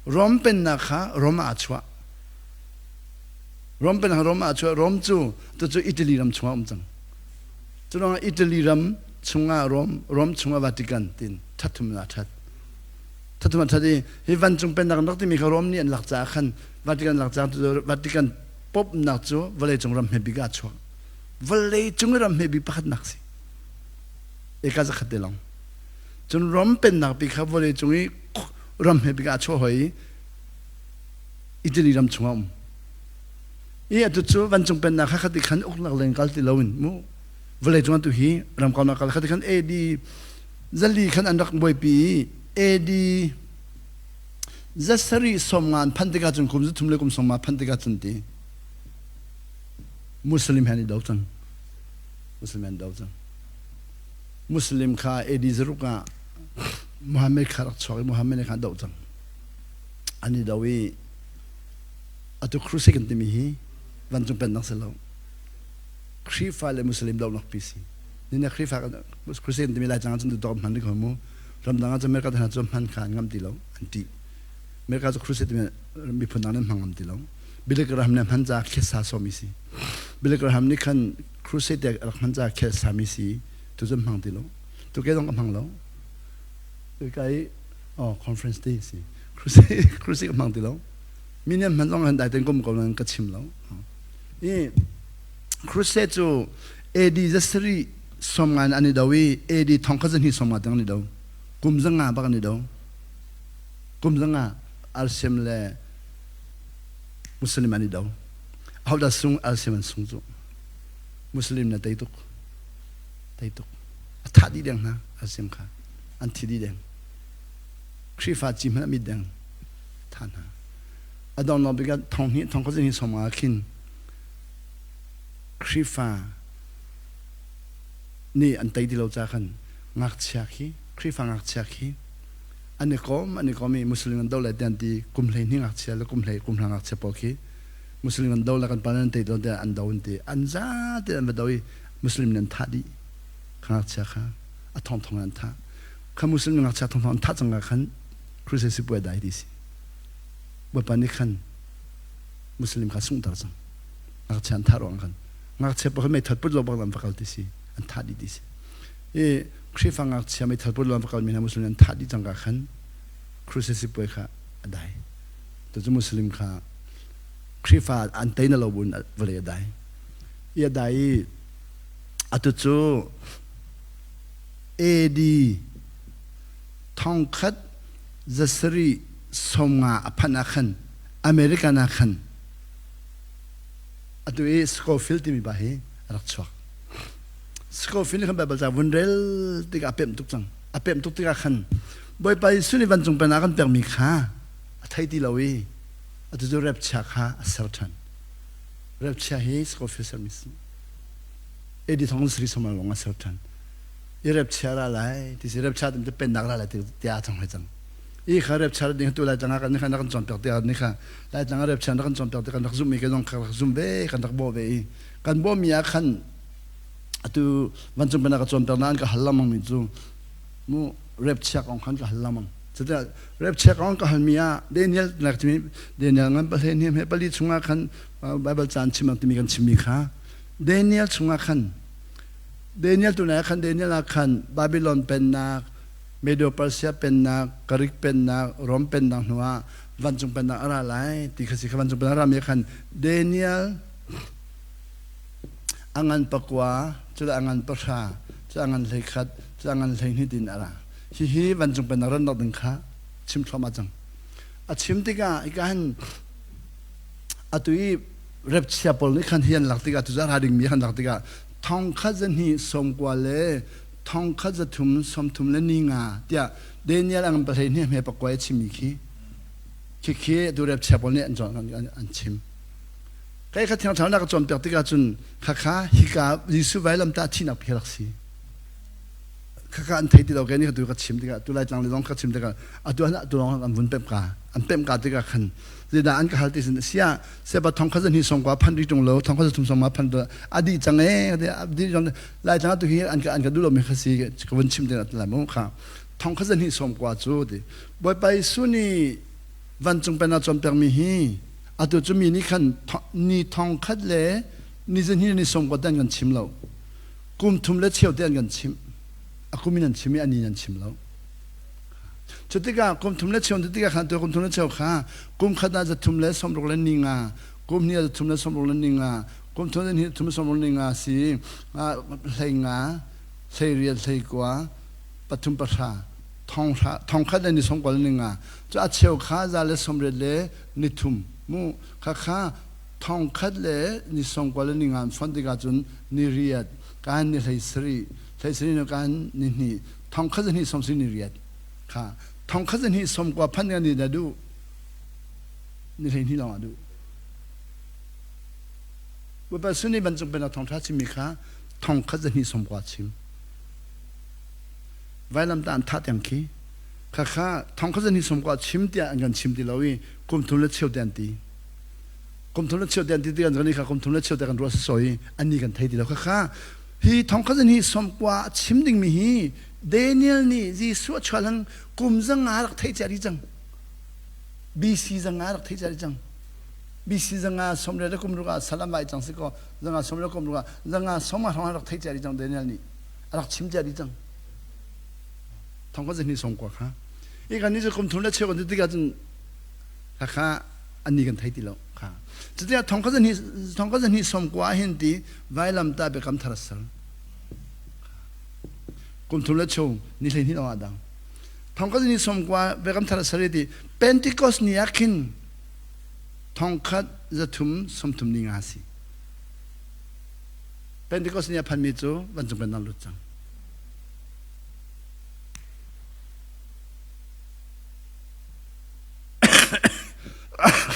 Speaker 1: Rom pennak kha Rom ah a chuah. Rom pennak Rom ah a chuah. Rom cu tucu Italy ram chungah um cang. Cu ruangah Italy ram chungah Rom Rom chungah Vatican tin thathum in aa that. Thathum a that i hi vancung pennak an rak timi kha Rom nih an lak caah khan Vatican lak caah Vatican Pope-nak cu vawleicung ram hmebik ah a chuak. Vawleicung i ram hmebik pakhatnak si. Eka zakhat te long. Cun Rom pennak pi kha vawleicung i ram hmebik ah a chuah hoi i Italy ram chungah um. I atu cu vancung pennak kha khati khan uknak len kal ti loin mu vawleicung atu hi ram kaunak kal khati khan AD zali khan an rak buaipi i AD zasarih sawmnga an phanh tikah cun kum zathum le kum sawmnga phanh tikah cun ti Muslim he an i do cang. Muslim he an do cang. Muslim kha AD zaruk ah Muhammad kha rak chuak i Muhammad kha an doh cang. An i do i atu crusade kan timi hi vancung pennak si lo. Khrihfa le Muslim dohnak pi si. Nina Khrihfa crusade kan timi Laitlang ah cun tu hman rih ko mu. Ramdang ah cun America hna cu hman kha an ngam ti lo, an ṭih. America cu crusade timi miphun dang nih hmang ngam ti lo. Billy Graham nih hman caah khesa sawmi si. Billy Graham nih khan crusade rak hman caah khesa mi si. Tu cu hmang ti lo. Tu ke zong ka hmang lo. Tu ka i oh conference te si. Crusade crusade ka hmang ti lo. Mi nih hman zong han dai ten kum ko nan ka chim lo. I crusade cu AD zasarih sawmnga in an i do i AD thongkhat zahnih sawmnga tiang an i do. Kum zanga bak an i do. Kum zanga Alsiam le Muslim an i do. Ahodah sung Alsiam an sung cu. Muslim na tei tuk. Tei tuk. A thah dih deng hna Alsiam kha. An thi dih deng. Khrihfa ci hmanh a mit deng. Tha hna. A dong dong bik ah thong hnih thongkhat zahnih sawmnga khin Khrihfa nih an tei ti lo ca khan ngakchia khi Khrihfa ngakchia khi an i kom an i kom i Muslim an do lai tiah an ti kum 12 ngakchia le kum hlei kum hla ngakchia pawl khi Muslim an do le kan pa nan tei lo tiah an do an ti an za te an va do i Muslim nih an thah dih kha ngakchia kha a thong thong an thah kha Muslim ngakchia thong thong an thah cang ah khan Crusade sipuai dai ti si Bawipa nih khan Muslim kha sunghter cang ngakchia an thah ruang khan ngakchia pakhat meithal put lo bak an va kal ti si an thah dih ti si i Khrihfa ngakchia meithal put lo an va kal mi hna Muslim an thah dih cang ka khan Crusade sipuai kha a dai tu cu Muslim kha Khrihfa an tei na lo bun vawlei a dai i a dai i atu cu AD thongkhat zasarih sawmnga a phanh ah khan American ah khan Atu i Scofield timi pa hi a rak chuak. Scofield nih khan Baibal ca vun rel tikah a pemh tuk cang. A pemh tuk tikah khan Bawipa Jesuh nih vancung pennak a kan pekmi kha a thei ti lo i atu cu rapture kha a ser ṭhan. Rapture hi Scofield sermi si. AD thong sari sawm lawng a ser ṭhan. I rapture ra lai ti si rapture ti pennak ra lai tiah a cang hoi cang. I kha rapture ding tu lai tlang ah kan kha na kan cawnpiak tikah ni kha Laitlang ah repchian rak kan cawnpiak ti kan rak zumh i kan zong kha rak zum ve kan rak bawh ve i kan bawhmi ah khan atu vancung pennak ka cawnpiak na an ka hal lengmang mi cu mu repchia kong khan ka hal lengmang cutikah repchia kong ka halmi ah Daniel nak timi Daniel ngan pahle hnih he pali chungah khan Bible caan chim timi kan chimmi kha Daniel chungah khan Daniel tu ah khan Daniel ah khan Babylon pennak Medo-Persia pennak Greek pennak Rom pennak hnuah vancung pennak a ra lai ti kha si kha vancung pennak a rami khan Daniel a ngan pakua cula a ngan pahra cula a ngan 11 cula a ngan 12 tin a ra hihi vancung pennak rannak ding kha chim thluahmah cang a chim tikah ika han atu i repchia pawl nih khan hi an lak tikah tuza ra dingmi han lak tikah thong khat zahnih sawmkua le thong khat zathum sawmthum le ni nga tiah Daniel a ngan pahlei hnih hme pakua i chimmi khi khikhi atu repchia pawl nih an an chim kai kha thiang thlarau na ka cawnpiak tikah cun khakha hika Jesuh vailamtah thihnak pi rak si. Khakha an thei ti lo ke ni tu ka chim tikah tu lai tlang le zong ka chim tikah atu an tu lawng an vun pemh ka an pemh ka tikah khan zeidah an ka hal ti sin sia sepa thong kha zan hi song kwa phan ri tung lo thong kha thum song ma phan adi chang e adi jong lai tlang tu hi an ka an ka du lo mi kha si ka vun chim te la mu kha thong kha zan hi som kwa chu ti Bawipa Jesuh nih vancung pen a cawnpiak mi hi atu cu mi nih khan ni thong khat le ni zan hi ni som kwa te an kan chim lo kum thum le cheu te an kan chimh a kum in an chim i a ni an chim lo cu tikah kum thum le cheu tikah khan tu kum thum le cheu kha kum khat ah za thum le sawmruk le ni nga kum hnih ah za thum le sawmruk le ni nga kum thum le hnih thum le sawmruk le ni nga si hlei nga hlei riat hlei kua pathum pahra thong hra thong khat le ni sawmkua le ni nga cu a cheu kha za le sawmriat le ni thum mu kha kha thong khat le ni sawmkua le ni nga an fonh tikah cun ni riat kan ni hlei sarih hlei sarih nu kan ni hnih thong khat hnih sawm sarih ni riat kha thong khat hnih sawmkua phanh ni dah duh ni hlei hnih lawng ah duh Bawipa suni vancung pennak thawngṭha chimmi kha thong khat zahnih sawmkua chim vailam ta an thah tiang khi khakha thong khat zahnih sawmkua chim tiah an kan chim ti lo i kum thum le cheu te an ti kum thum le cheu te an ti ti kan kha kum thum le cheu te kan ruah soi an ni kan thei ti lo khakha hi thong khat zahnih sawmkua chim dingmi hi Daniel nih Jesuh a chuah lang kum zanga rak thei cia dih cang BC zanga rak thei cia dih cang BC zanga sawmriat le kum ruk ah salam vai cang si kaw zanga sawmriat kum ruk ah zanga sawma hrawng rak thei cia dih cang Daniel nih a rak chim cia dih cang thong khat zahnih sawmkua kha i kan ni cu kum thum le cheu kan ti tikah cun khakha an ni kan thei ti lo kha cutikah thong khat zahnih sawmkua hin ti vailam ta biakam thar sal kum thum le cheu ni 12 lawng ah dang thong khat zahnih sawmkua biakam thar sal ti Pentecost ni ah khin thong khat zathum sawmthum ni nga si Pentecost ni a phanmi cu vancung pennak lut cang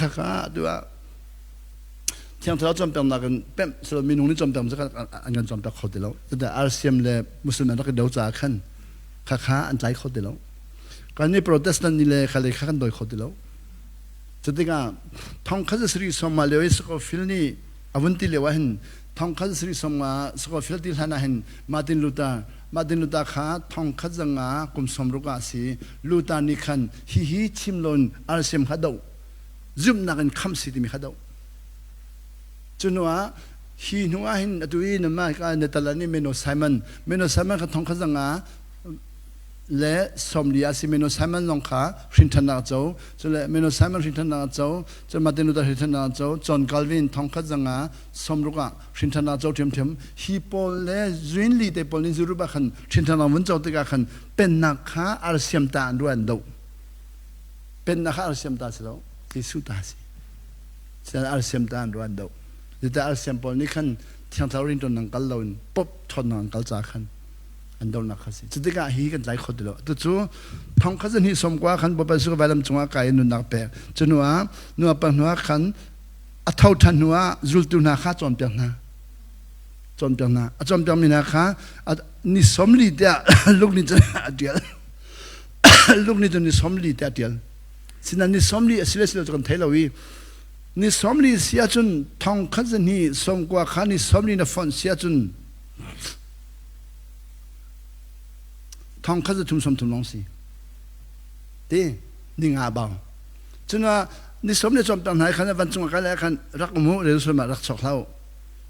Speaker 1: Khakha tu ah Thiang Thlarau cawnpiaknak in pemh silo minung nih cawnpiak cu an kan cawnpiak kho ti lo. Cuti RCM le Muslim an rak i do caah khan khakha an tlai kho ti lo. Kan nih Protestant nih le kha le kha kan dawi kho ti lo. Cutikah thong khat sarih sawm lio i Scofield nih a vun ti lio ah hin thong khat sarih sawm nga Scofield ti hlan ah hin Martin Luther Martin Luther kha thong khat zanga kum sawm ruk ah a si. Luther nih khan hihi chim loin RCM kha doh zumhnak in khamh si timi kha doh. Cu hnu ah hi hnu ah hin atu i nama ka Netherlands i Menno Simon Menno Simon kha thong khat zanga le sawmli a si Menno Simon zong kha hrinthannak a co cule Menno Simon hrinthannak a co cun Martin Luther hrinthannak a co John Calvin thongkhat zanga sawmruk ah hrinthannak a co ṭhiamṭhiam hi pawl le Zwingli te pawl nih Europe ah khan hrinthannak vun co tikah khan pennak kha arsiam ta an ruah an doh pennak kha arsiam ta si lo Jesuh ta si sian arsiam ta an ruah an doh Zeicah arsiam pawl nih khan Thiang Thlarau rinṭuan nang kal loin pop ṭhawnnak an kal ca khan an donak kha si. Cutikah hi kan tlai kho ti lo. Tucu thong kha zahnih sawmkua khan Bawipa Jesuh vailam cungah kai in nunnak pek. Cu hnu ah nu pa hnu ah khan a tho ṭhan hnu ah zultu hna kha cawnpiak hna. Cawnpiak hna. A cawnpiak mi hna kha ni sawmli tiah Luke nih cun a ṭial. Luke nih cun ni sawmli tiah a ṭial. Sinain ni sawmli a si le si lo cu kan thei lo i ni sawmli si ahcun thong khat zahnih sawmkua kha ni sawmli na fonh si ahcun thong khat za thum sawm thum lawng si ti ni nga bang cuna ni som le cawm tang hna khan van cung kal khan rak um u Jerusalem ah rak chok hlau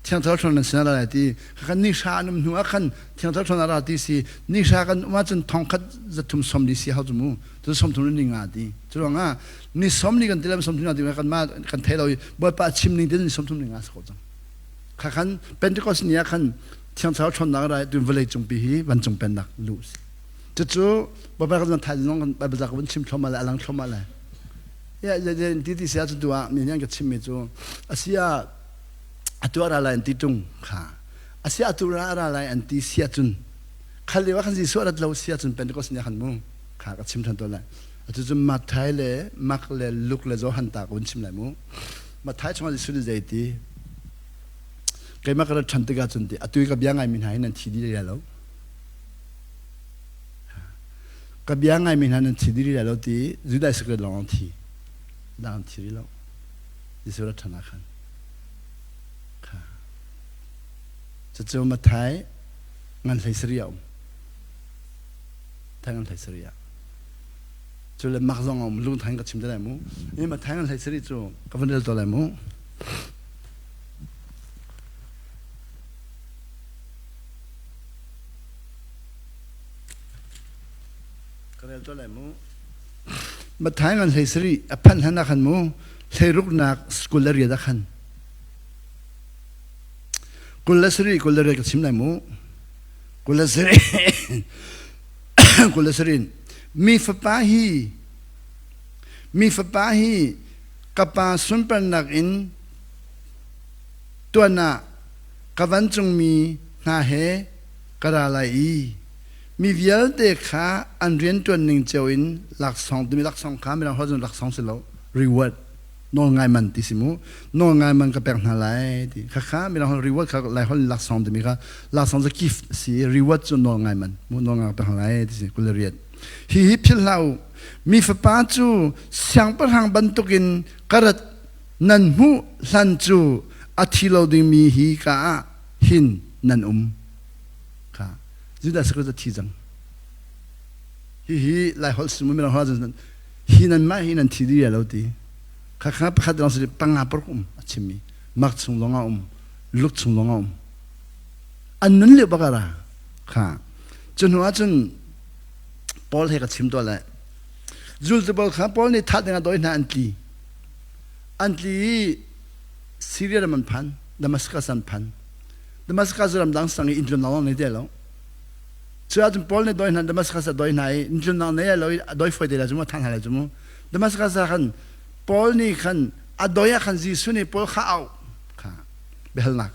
Speaker 1: thiang thlarau ṭhawn nan sin ah lai ti khan ni hra an um hnu ah khan thiang thlarau ṭhawn a ra ti si ni hra kan um ahcun thong khat za thum som li si hau cu mu cu som thum ni nga ti cu ruangah ni som li kan ti lam som thum ti kan ma kan thei lo i bawipa chim ning tin ni som thum ni nga sa ko cang kha khan Pentecost ni ah khan Thiang Thlarau ṭhawnnak ra tun vawlei cungpi hi vancung pennak luh si. Cucu Baibal kan thai zong kan Baibal ka vun chim thluahmah le a lang thluahmah le. Ya ti ti sia cu tu ah mi nih an ka chimmi cu asia atu a ra lai an ti ṭung kha asia atu ra ra lai an ti sia cun khal lio ah khan Jesuh a rat lo sia cun Pentecost ni ah khan mu kha ka chim ṭhan tawn lai. Atu cu Matthai le Mark le Luke le Johan ta ka vun chim lai mu. Matthai chungah Jesuh nih zei ti Keimah ka rat ṭhan tikah cun ti atu i ka bia ngaimi hna hi nan thi dih lai lo. Ka bia ngaimi hna nan thi dih lai lo ti Judah Iscariot lawng an thi. Dang an thi rih lo. Jesuh rat ṭhan ah khan. Kha. Cucu Matthai ngan hlei sarih a um. Matthai ngan hlei sarih ah. Cu le mak zong a um lungthain ka chim te lai mu. I Matthai ngan hlei sarih cu ka van rel to lai mu. Ka rel tuah lai mu. Matthai ngan hlei sarih a phanh hlan ah khan mu hleiruknak school le riat ah khan 27 28 ka chim lai mu 27 27 mi fapa hi mi fapa hi ka pa sunparnak in tuan ah ka vancungmi hna he ka ra lai i mi vialte kha an rianṭuan ning cio in laksawng timi laksawng kha mirang holh cun laksawng si lo reward nawlngai man ti si mu nawlngai man ka pek hna lai ti khakha mirang holh reward kha lai holh laksawng timi kha laksawng cu gift si reward cu nawlngai man mu nawlngai ka pek hna lai ti si 28 hi hi philh hlah u mi fapa cu siangpahrang bantukin ka rat nan hmuh hlan cu a thi lo dingmi hi ka ah hin nan um kha Judah sakra cu thi cang hihi lai holh simu mirang holh cun hi nan mah hi nan thi dih lo ti kha kha pakhat lawng si panga paruk um a chimmi mak chung zong a um luk chung zong a um an nun lio bak ara kha cu hnu ah cun Paul he ka chim tuah lai zultu pawl kha Paul nih thah ding a dawi hna an tli an tli i Syria ram an phan Damascus an phan Damascus ramdang sang i inntlun lawng nei te lo. Cu ahcun Paul nih doi hna Damascus a doi hna i inntlun nei lo i a doi foi te la cu mu than hna lai cu mu. Damascus ah khan Paul nih khan a doi ah khan Jesuh nih Paul kha auh kha biahalnak.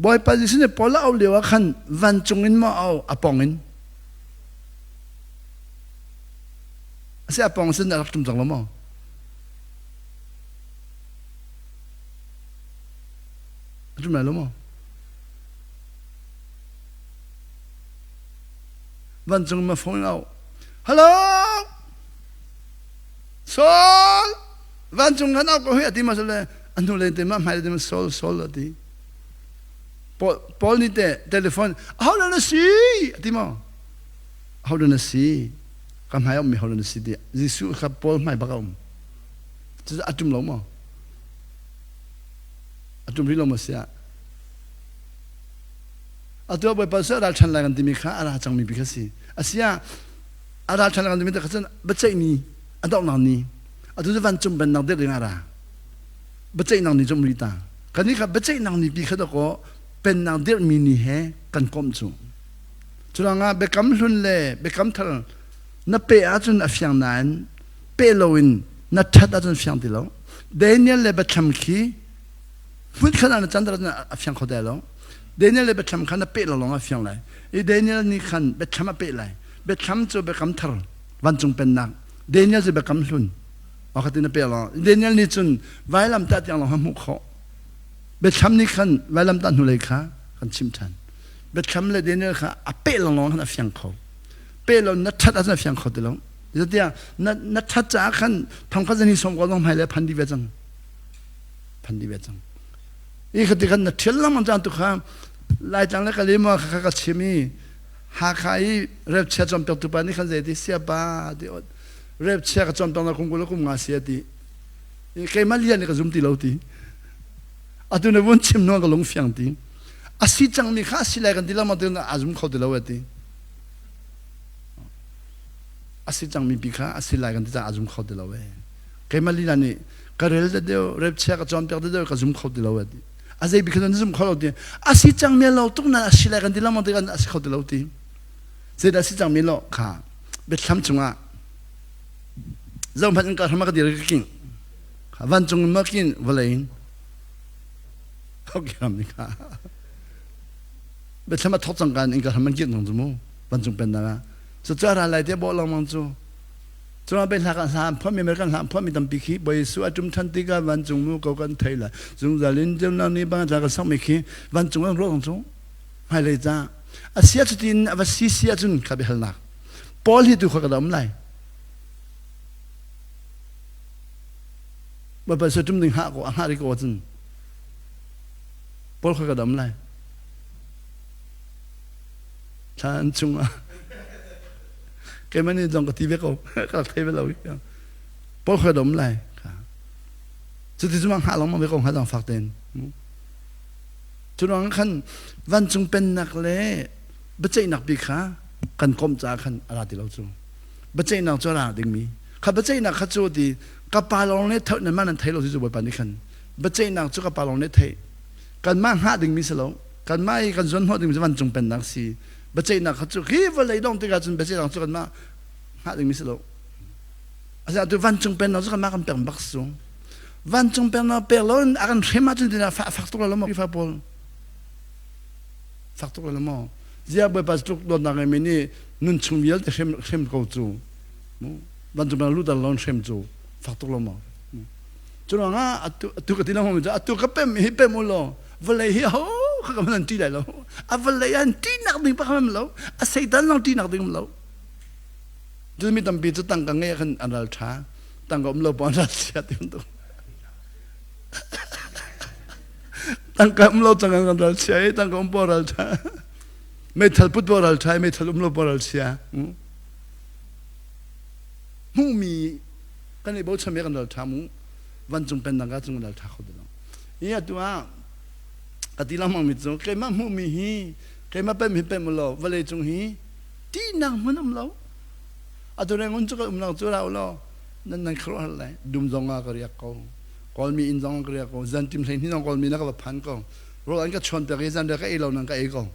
Speaker 1: Bawipa Jesuh nih Paul a auh lio ah khan vancung in maw au a pong in asi a pong sin a rak tum cang lo maw? A tum lai lo maw? Vancung ma phone au. Hello! Saul! Vancung kan au ko hui ati ma sale a hnu len te ma hmai te ma Saul Saul ati. Paul Paul nih te telephone aho na si ati ma aho na si ka hmai um mi ho na si ti Jesuh kha Paul hmai bak a um cu a tum lo maw A tum rih lo maw siah? Atu ah Bawipa cu a ral ṭhan lai kan timi kha a ra cangmi pi kha si. Asiah a ral ṭhan lai kan timi kha cun biaceih ni a donghnak ni atu cu vancung pennak dirh ding a ra. Biaceihnak ni cu um rih ta. Kannih kha biaceihnak ni pi kha dawkaw pennak dirhmi ni he kan komh cu. Curuangah biakam hlun le biakam thar na peh ahcun a fiang nain peh loin na ṭhat ahcun fiang ti lo. Daniel le Biathlam khi hmunkhat ah na canter ahcun a fiang kho te lo. Daniel le Biathlam kha na peh lo lawng a fiang lai. I Daniel nih khan Biathlam a peh lai. Biathlam cu biakam thar vancung pennak. Daniel cu biakam hlun. Wakhat in a peh lo. Daniel nih cun vailam tah tiang lawng a hmuh khawh. Biathlam nih khan vailam tah hnulei kha kan chim ṭhan. Biathlam le Daniel kha a peh lawnglawng khan a fiang kho. Peh lo na ṭhat ahcun a fiang kho ti lo. Zeitiah na na ṭhat caah khan thongkhat zan hi sawm ko zong hmai le phan dih ve cang. Phan dih ve cang. I khati khan na ṭhial lengmang cang tu kha Laitlang le Kalima kha ka chim i Hakha i rep chia cawnpiaktu pa nih khan zei ti siapa ti rep chia ka cawnpiak na kum 20 le kum nga si a ti. Keimah lian nih ka zum ti lo ti. Atu na vun chim nuang ka lung fiang ti. A si cangmi kha a si lai kan ti lengmang ti a zum kho ti lo a ti. A si cangmi pi kha a si lai kan ti caah a zum kho ti lo ee. Keimah lila nih ka rel de deuh, rep chia ka cawnpiak de deuh ka zum kho ti lo a ti. A zei bik kha na zum kho lo ti. A si cangmi lo tuk na a si lai kan ti lengmang ti kan a si kho ti lo ti. Zeidah a si cangmi lo kha biathlam chungah zohhmanh in ka hram ka dir ka king. Vancung in ma kin vawlei in. Hokiam ni kha. Biathlam a thok cang kan in ka hram an kin nong cu mu vancung pennak ah. Cucu a ra lai te bawh lengmang cu. Cuma be hla kan hla phuahmi American hla phuahmi tampi khi Bawi Jesuh a ṭum ṭhan tikah vancung nu ko kan thei lai. Zungzal in ceunak ni bang tla kan sakmi khi vancung an ruah cu hmailei ca. A sia cutin a va si si ahcun kha biahalnak. Paul hi tu kha ka dah um lai. Bawipa sa tum ding hah ko a hngah ri ko cun Paul kha ka dam lai. Thla an chung ah keimah nih zong ka ti ve ko ka rak thei ve lo. Paul kha ka dam lai. Cuti cu hngah lengmang ve ko hnga zang fak tein. Cu ruang khan vancung pennak le biaceihnak bi kha kan komh caah khan a ra ti lo cu. Biaceihnak cu a ra dingmi. Kha biaceihnak kha cu ti ka pa lawng nih thei nan mah nan thei lo ti cu Bawipa nih khan biaceihnak cu ka pa lawng nih theih. Kanmah hngah dingmi si lo. Kanmah i kan zuan hnawh dingmi cu vancung pennak si. Biaceihnak kha cu hi vawlei dong tikah cun biaceihnak cu kanmah hngah dingmi si lo. Asinain tu vancung pennak cu kanmah kan pek bak si. Vancung pennak pek lo in a kan hrem ahcun tina fak fak tuk lo maw Khrihfa pawl fak tuk lo maw ziah Bawipa tluk dawtnak ngeimi nih nun chung vialte hrem hrem ko cu vancung pennak luter lo in hrem cu fak tuk lo maw cu ruangah atu atu ka ti lo cu atu ka pem hi pem u law vawlei hi ho kha ka man ṭi lai lo a vawlei an ṭihnak ding pakhat lo a satan zong ṭihnak ding um lo Cun mi tampi cu tangka ngeih ah khan an ral ṭha, tangka um lo paoh an ral chia ti bantuk. Tangka um lo cang an ral chia i tangka um paoh ral ṭha. Meithal put paoh ral ṭha i meithal um lo paoh ral chia. Hmuhmi kan i bochanmi kan ral ṭha mu. Vancung pennak ah cun kan ral ṭha kho ti lo. Hi atu ah ka ti lengmang mi cu keimah hmuhmi hi keimah pem hi pem u law vawlei cung hi ṭihnak hmun um lo atu Rangoon cu ka um lo cu ra ulaw nan nan khuaruahhar lai dum zong ah ka riak ko Kawlmi inn zong ah ka riak ko zanṭim 12 zong Kawlmi na ka va phan ko rawl an ka chuan piak i zanriah ka ei lo nan ka ei ko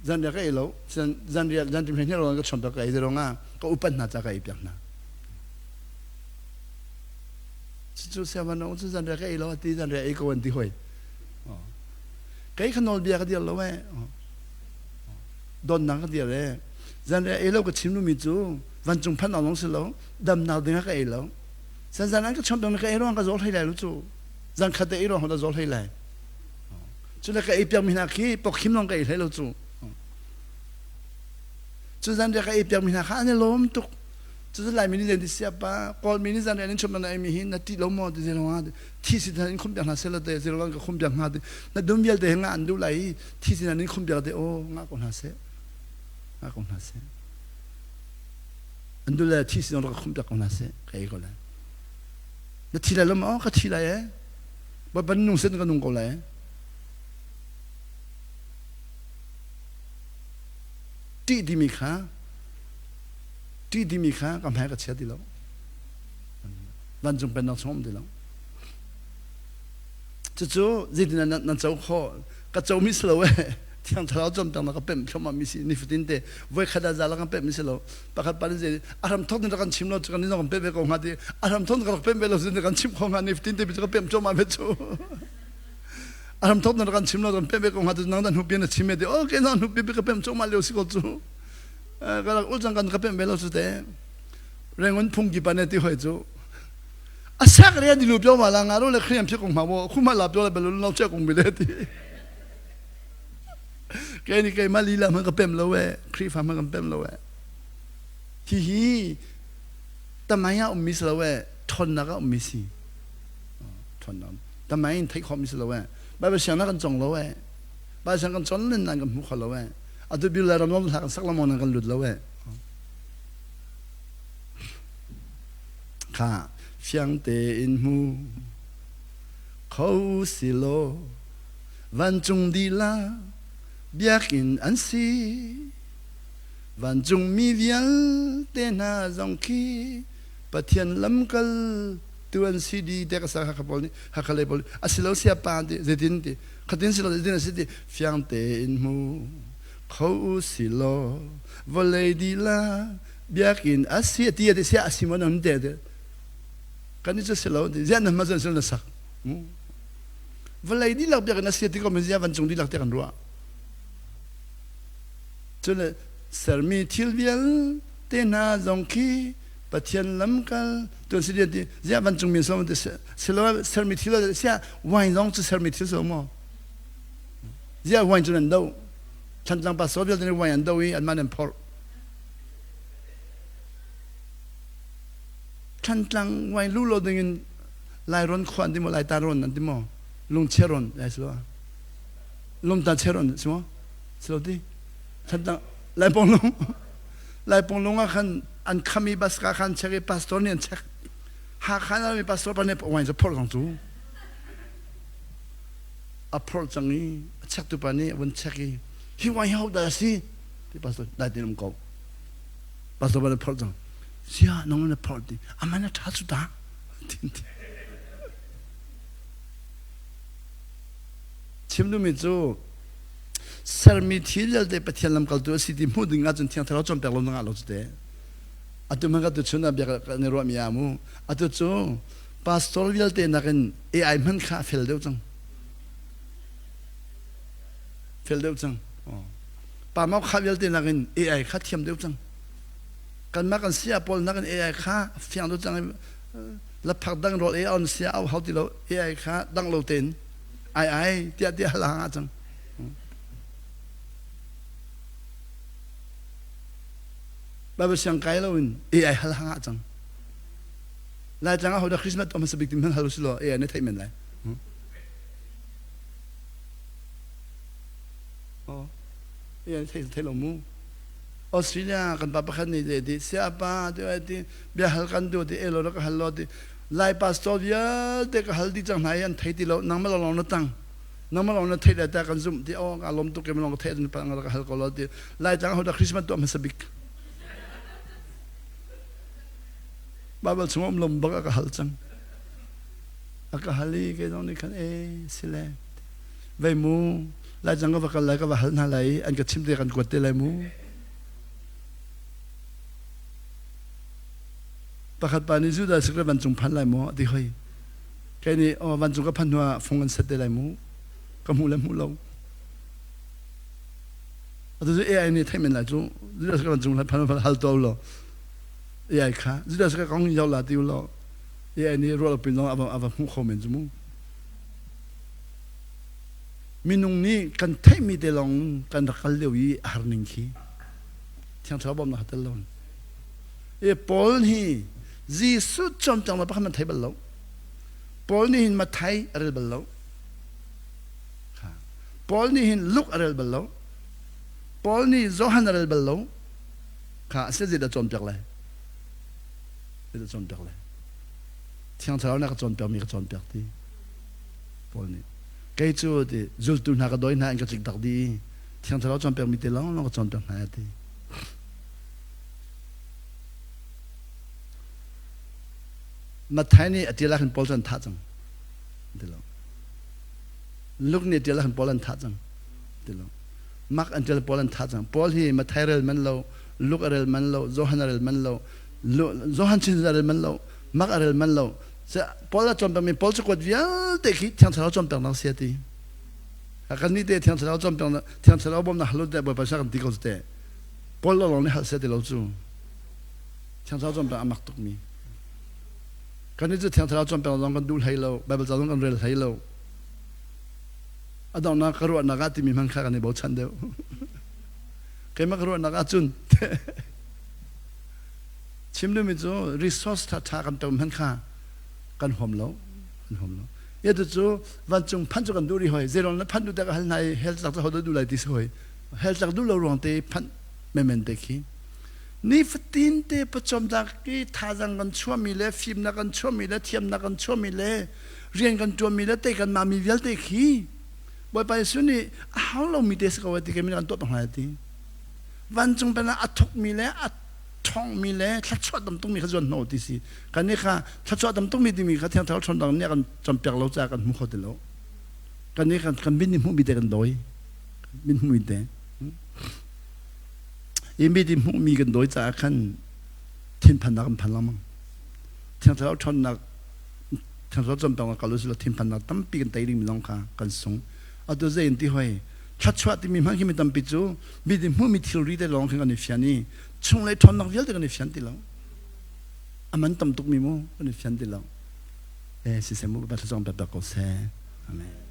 Speaker 1: zanriah ka ei lo zanriah zanṭim 12 rawl an ka chuan piak ka ei ruang ah ka upat hna ca ka ei piak hna cucu siaman cu zanriah ka ei lo ati zanriah ei ko an ti hoi kei kha nawlbia ka dir lo eh donnak ka dir e zanriah ei lo ka chim mi cu vancung phanh awk si lo damnak ding ah ka ei lo san zan an ka chawnh dong ka ei ruang ka zawl hlei lai lo cu zan khat ei ruang ka zawl hlei lai cu le ka ei piak mi hna khi pokhim long ka ei hlei lo cu cu zanriah ka ei piak mi hna kha an i lawm tuk cu Laimi nih len ti siapa Kawlmi nih zanriah in chum na ei mi hi na ṭih lo maw ti zero thi si in khum piak hna seh te zero ka khum piak hna te na dum vialte nga an duh lai i thi si in khum piak te o nga ko hna seh nga ko hna seh an duh le thi si ka khum piak ko hna seh ka ei ko lai na thi lai lo ma ka thi lai e ba ban nung sen ka nung ko lai ṭih timi kha ṭih timi kha ka hmai ka chia ti lo vancung pennak chung um ti lo cucu zeitin nan co khawh ka comi si lo eh thiang thlarau cawnpiaknak ka pemh thluahmah mi si nifatin te voi khat ah za la kan pemh mi si lo pakhat pa nih zei a hram thawk nih kan chim lo cu kan kan pemh ve ko hnga ti a hram thawk ka rak pemh ve lo cu kan chim kho hnga nifatin te ka pemh cuahmah ve cu a hram thawk nih kan chim lo kan pemh ve ko hnga ti nang dan hnupi na chim ti okay na hnupi ka pemh cuahmah lio si ko cu ka rak ul cang kan ka pemh ve lo cu te Rangoon phungki pa ne ti hoi cu a sak re dilu pyo ma la nga ro le khriam phi kong ma bo khu ma la pyo le belu no che kong bi le ti ke ni ke ma li la ma ka pem lo e khrifa ma kan pem lo e hi hi tamaya um mi lo e thon na ka um mi si thon na tamai in thei kho mi lo e bible siang na kan chong lo e bible siang kan chon len nan kan hmu kho lo e atu bil la ram lo kan sak la mo nan kan lut lo e Kha fiang tein hmu kho si law vancung dihlak biakinn an si. Vancung mi vialte hna zong khi Pathian lamkal tu an si di te ka sa Hakha pawl nih Hakha lei pawl a si lo sia pa ti zeitin ti khatin si lo zeitin a si ti fiang tein hmu kho u si law vawlei dihlak biakinn a si ti a ti sia a si maw nan te te kan i cu si lo ti ziah nan ma zan sil na sak vawlei dihlak biakinn a si ti ko mi zia vancung dihlak te kan ruah cun sermi thil vialte hna zong khi Pathian lamkal tuan si ti ziah vancung mi so ti silo sermi thil sia wine zong cu sermi thil so maw ziah wine cu nan do Thantlang pastor vialte nih wine an do i anmah an phorh. Thantlang wine lu lo ding in Lairon khua an ti maw Laita rawn an ti maw Lungchia rawn lai si lo Lungta chia rawn si maw si lo ti Thantlang Laipong lung Laipong lung ah khan an kham i bus ka khan check i pastor nih an check Hakha na mi pastor pa nih wine cu phorh cang cu a phorh cang i a check tu pa nih a vun check i hi wine hi ho dah a si ti pastor dai tin um ko pastor pa nih phorh cang sia nang na phorh ti aman a ṭha cu ta Chim duhmi cu sermi thil vialte Pathian lamkaltu a si ti hmuh ding ahcun Thiang Thlarau cawnpiak lo na ngah lo cu te. Atu hmanh ka tuchun ah bia kan i ruahmi ah mu. Atu cu pastor vialte nakin AI hman kha a fel deuh cang. Fel deuh cang. Pa mau kha vialte nakin AI kha thiam deuh cang. Kanmah kan sia pawl nakin AI kha fiang deuh cang laphak dang rawl ei on sia au hau ti lo ai kha dang lo tein ai ai tiah tiah hal hang ah cang Bible siang kai lo in AI hal hang ah cang Laitlang ah hodah Christmas tuah hmasa bik ti hmanh hal usih law AI nih theih men lai Oh AI thei thei lo mu Australia kan pa pakhat nih le ti siapa ti ai ti bia hal kan duh ti elo ka hal lo ti Lai pastor vialte ka hal di cang hna i an thei ti lo nangmah lawng na tang nangmah lawng na thei le ta kan zumh ti oh ka lawm tuk ke lawng ka thei pa ka hal ko lo ti Lai tlang hodah Christmas tuah hmasa bik Bible chung um lom bak a ka hal cang a ka hal i ke zong nih khan e sile vei mu Lai cang ka va kal lai ka va hal hna lai i an ka chim te kan kuat te lai mu pakhat pa nih Judah sikre vancung phan lai maw ti hoi kei nih oh vancung ka phan hnu ah fung an set te lai mu ka hmu le hmu lo atu cu AI nih theih men lai cu Judah sikre vancung phan phan hal to lo AI kha Judah sikre kong yau la ti lo AI nih ruah lo pin zong ava ava hmu kho men cu mu Minung nih kan theihmi te lawng kan rak kal lio i a har ning khi Thiang Thlarau bawmhnak a tel lo. E Paul hi Jesuh cawnpiak nak pakhat man thei bal lo. Paul nih hin Matthai a rel bal lo. Paul nih hin Luke a rel bal lo. Paul nih Johan a rel bal lo. Kha a si zeidah cawnpiak lai? Zeidah cawnpiak lai? Thiang Thlarau nih a ka cawnpiakmi ka cawnpiak ti. Paul nih kei cu ti zultu hna ka dawi hna in ka tlik dak dih i Thiang Thlarau cawnpiakmi te lawng lawng ka cawnpiak hna ti. Matthai nih a ṭial ah khan Paul cu an thah cang ti lo. Luke nih a ṭial ah khan Paul an thah cang ti lo. Mark an ṭial Paul an thah cang. Paul hi Matthai rel man lo, Luke a rel man lo, Johan a rel man lo, Johan chin a rel man lo, Mark a rel man lo. Paul a cawnpiakmi Paul cakuat vialte khi Thiang Thlarau cawnpiaknak si a ti. Kan nih te Thiang Thlarau cawnpiaknak Thiang Thlarau bawmnak halut te Bawipa kan ti ko cu te. Paul lawng nih hal seh ti lo cu. Thiang Thlarau cawnpiak a mak tukmi. Kan nih cu Thiang Thlarau cawnpiak zong kan duh hlei lo, Bible ca zong kan rel hlei lo. A donghnak ka ruahnak ah timi hmanh kha kan i bochan deuh. Keimah ka ruahnak ahcun Chim duhmi cu resource ṭhaṭha kan pek hmanh kha kan huam lo kan huam lo. Atu cu vancung phanh cu kan duh rih hoi. Zeiruang na phanh duh te ka hal hna i hell tlak cu hodah duh lai ti si hoi. Hell tlak duh lo ruang te phanh menmen te khi. Nifatin te pawcawmnak i thazaang kan chuahmi le fimnak kan chuahmi le thiamnak kan chuahmi le rian kan ṭuanmi le tei kan mami vialte khi Bawipa Jesuh nih a hau lomi te si ko ti kei kan tuah peng lai ti. Vancung pen ah a thukmi le a ṭhawngmi le thluachuah tam tukmi kha zuan hnawh ti si. Kan nih kha thluachuah tam tukmi timi kha Thiang Thlarau ṭhawn dang nih a kan campiak lo caah kan hmu kho ti lo. Kan nih kan kan min nih hmuhmi te kan dawi. Min hmuhmi te. I mi ti hmuhmi kan dawi caah khan thinphannak kan phan lengmang. Thiang Thlarau ṭhawnnak Thiang Thlarau cawnpiaknak kal usih law thinphannak tampi kan tei dingmi zong kha kan sung. Atu zei in ti hoi thluachuah timi hmanh khi mi tampi cu mi ti hmuhmi thilri te lawng khin kan i fian i chunglei ṭhawnnak vialte kan i fian ti lo. A man tam tukmi mu kan i fian ti lo. Eh siseh mu Bawipa thluachuah kan pek ko seh. Amen.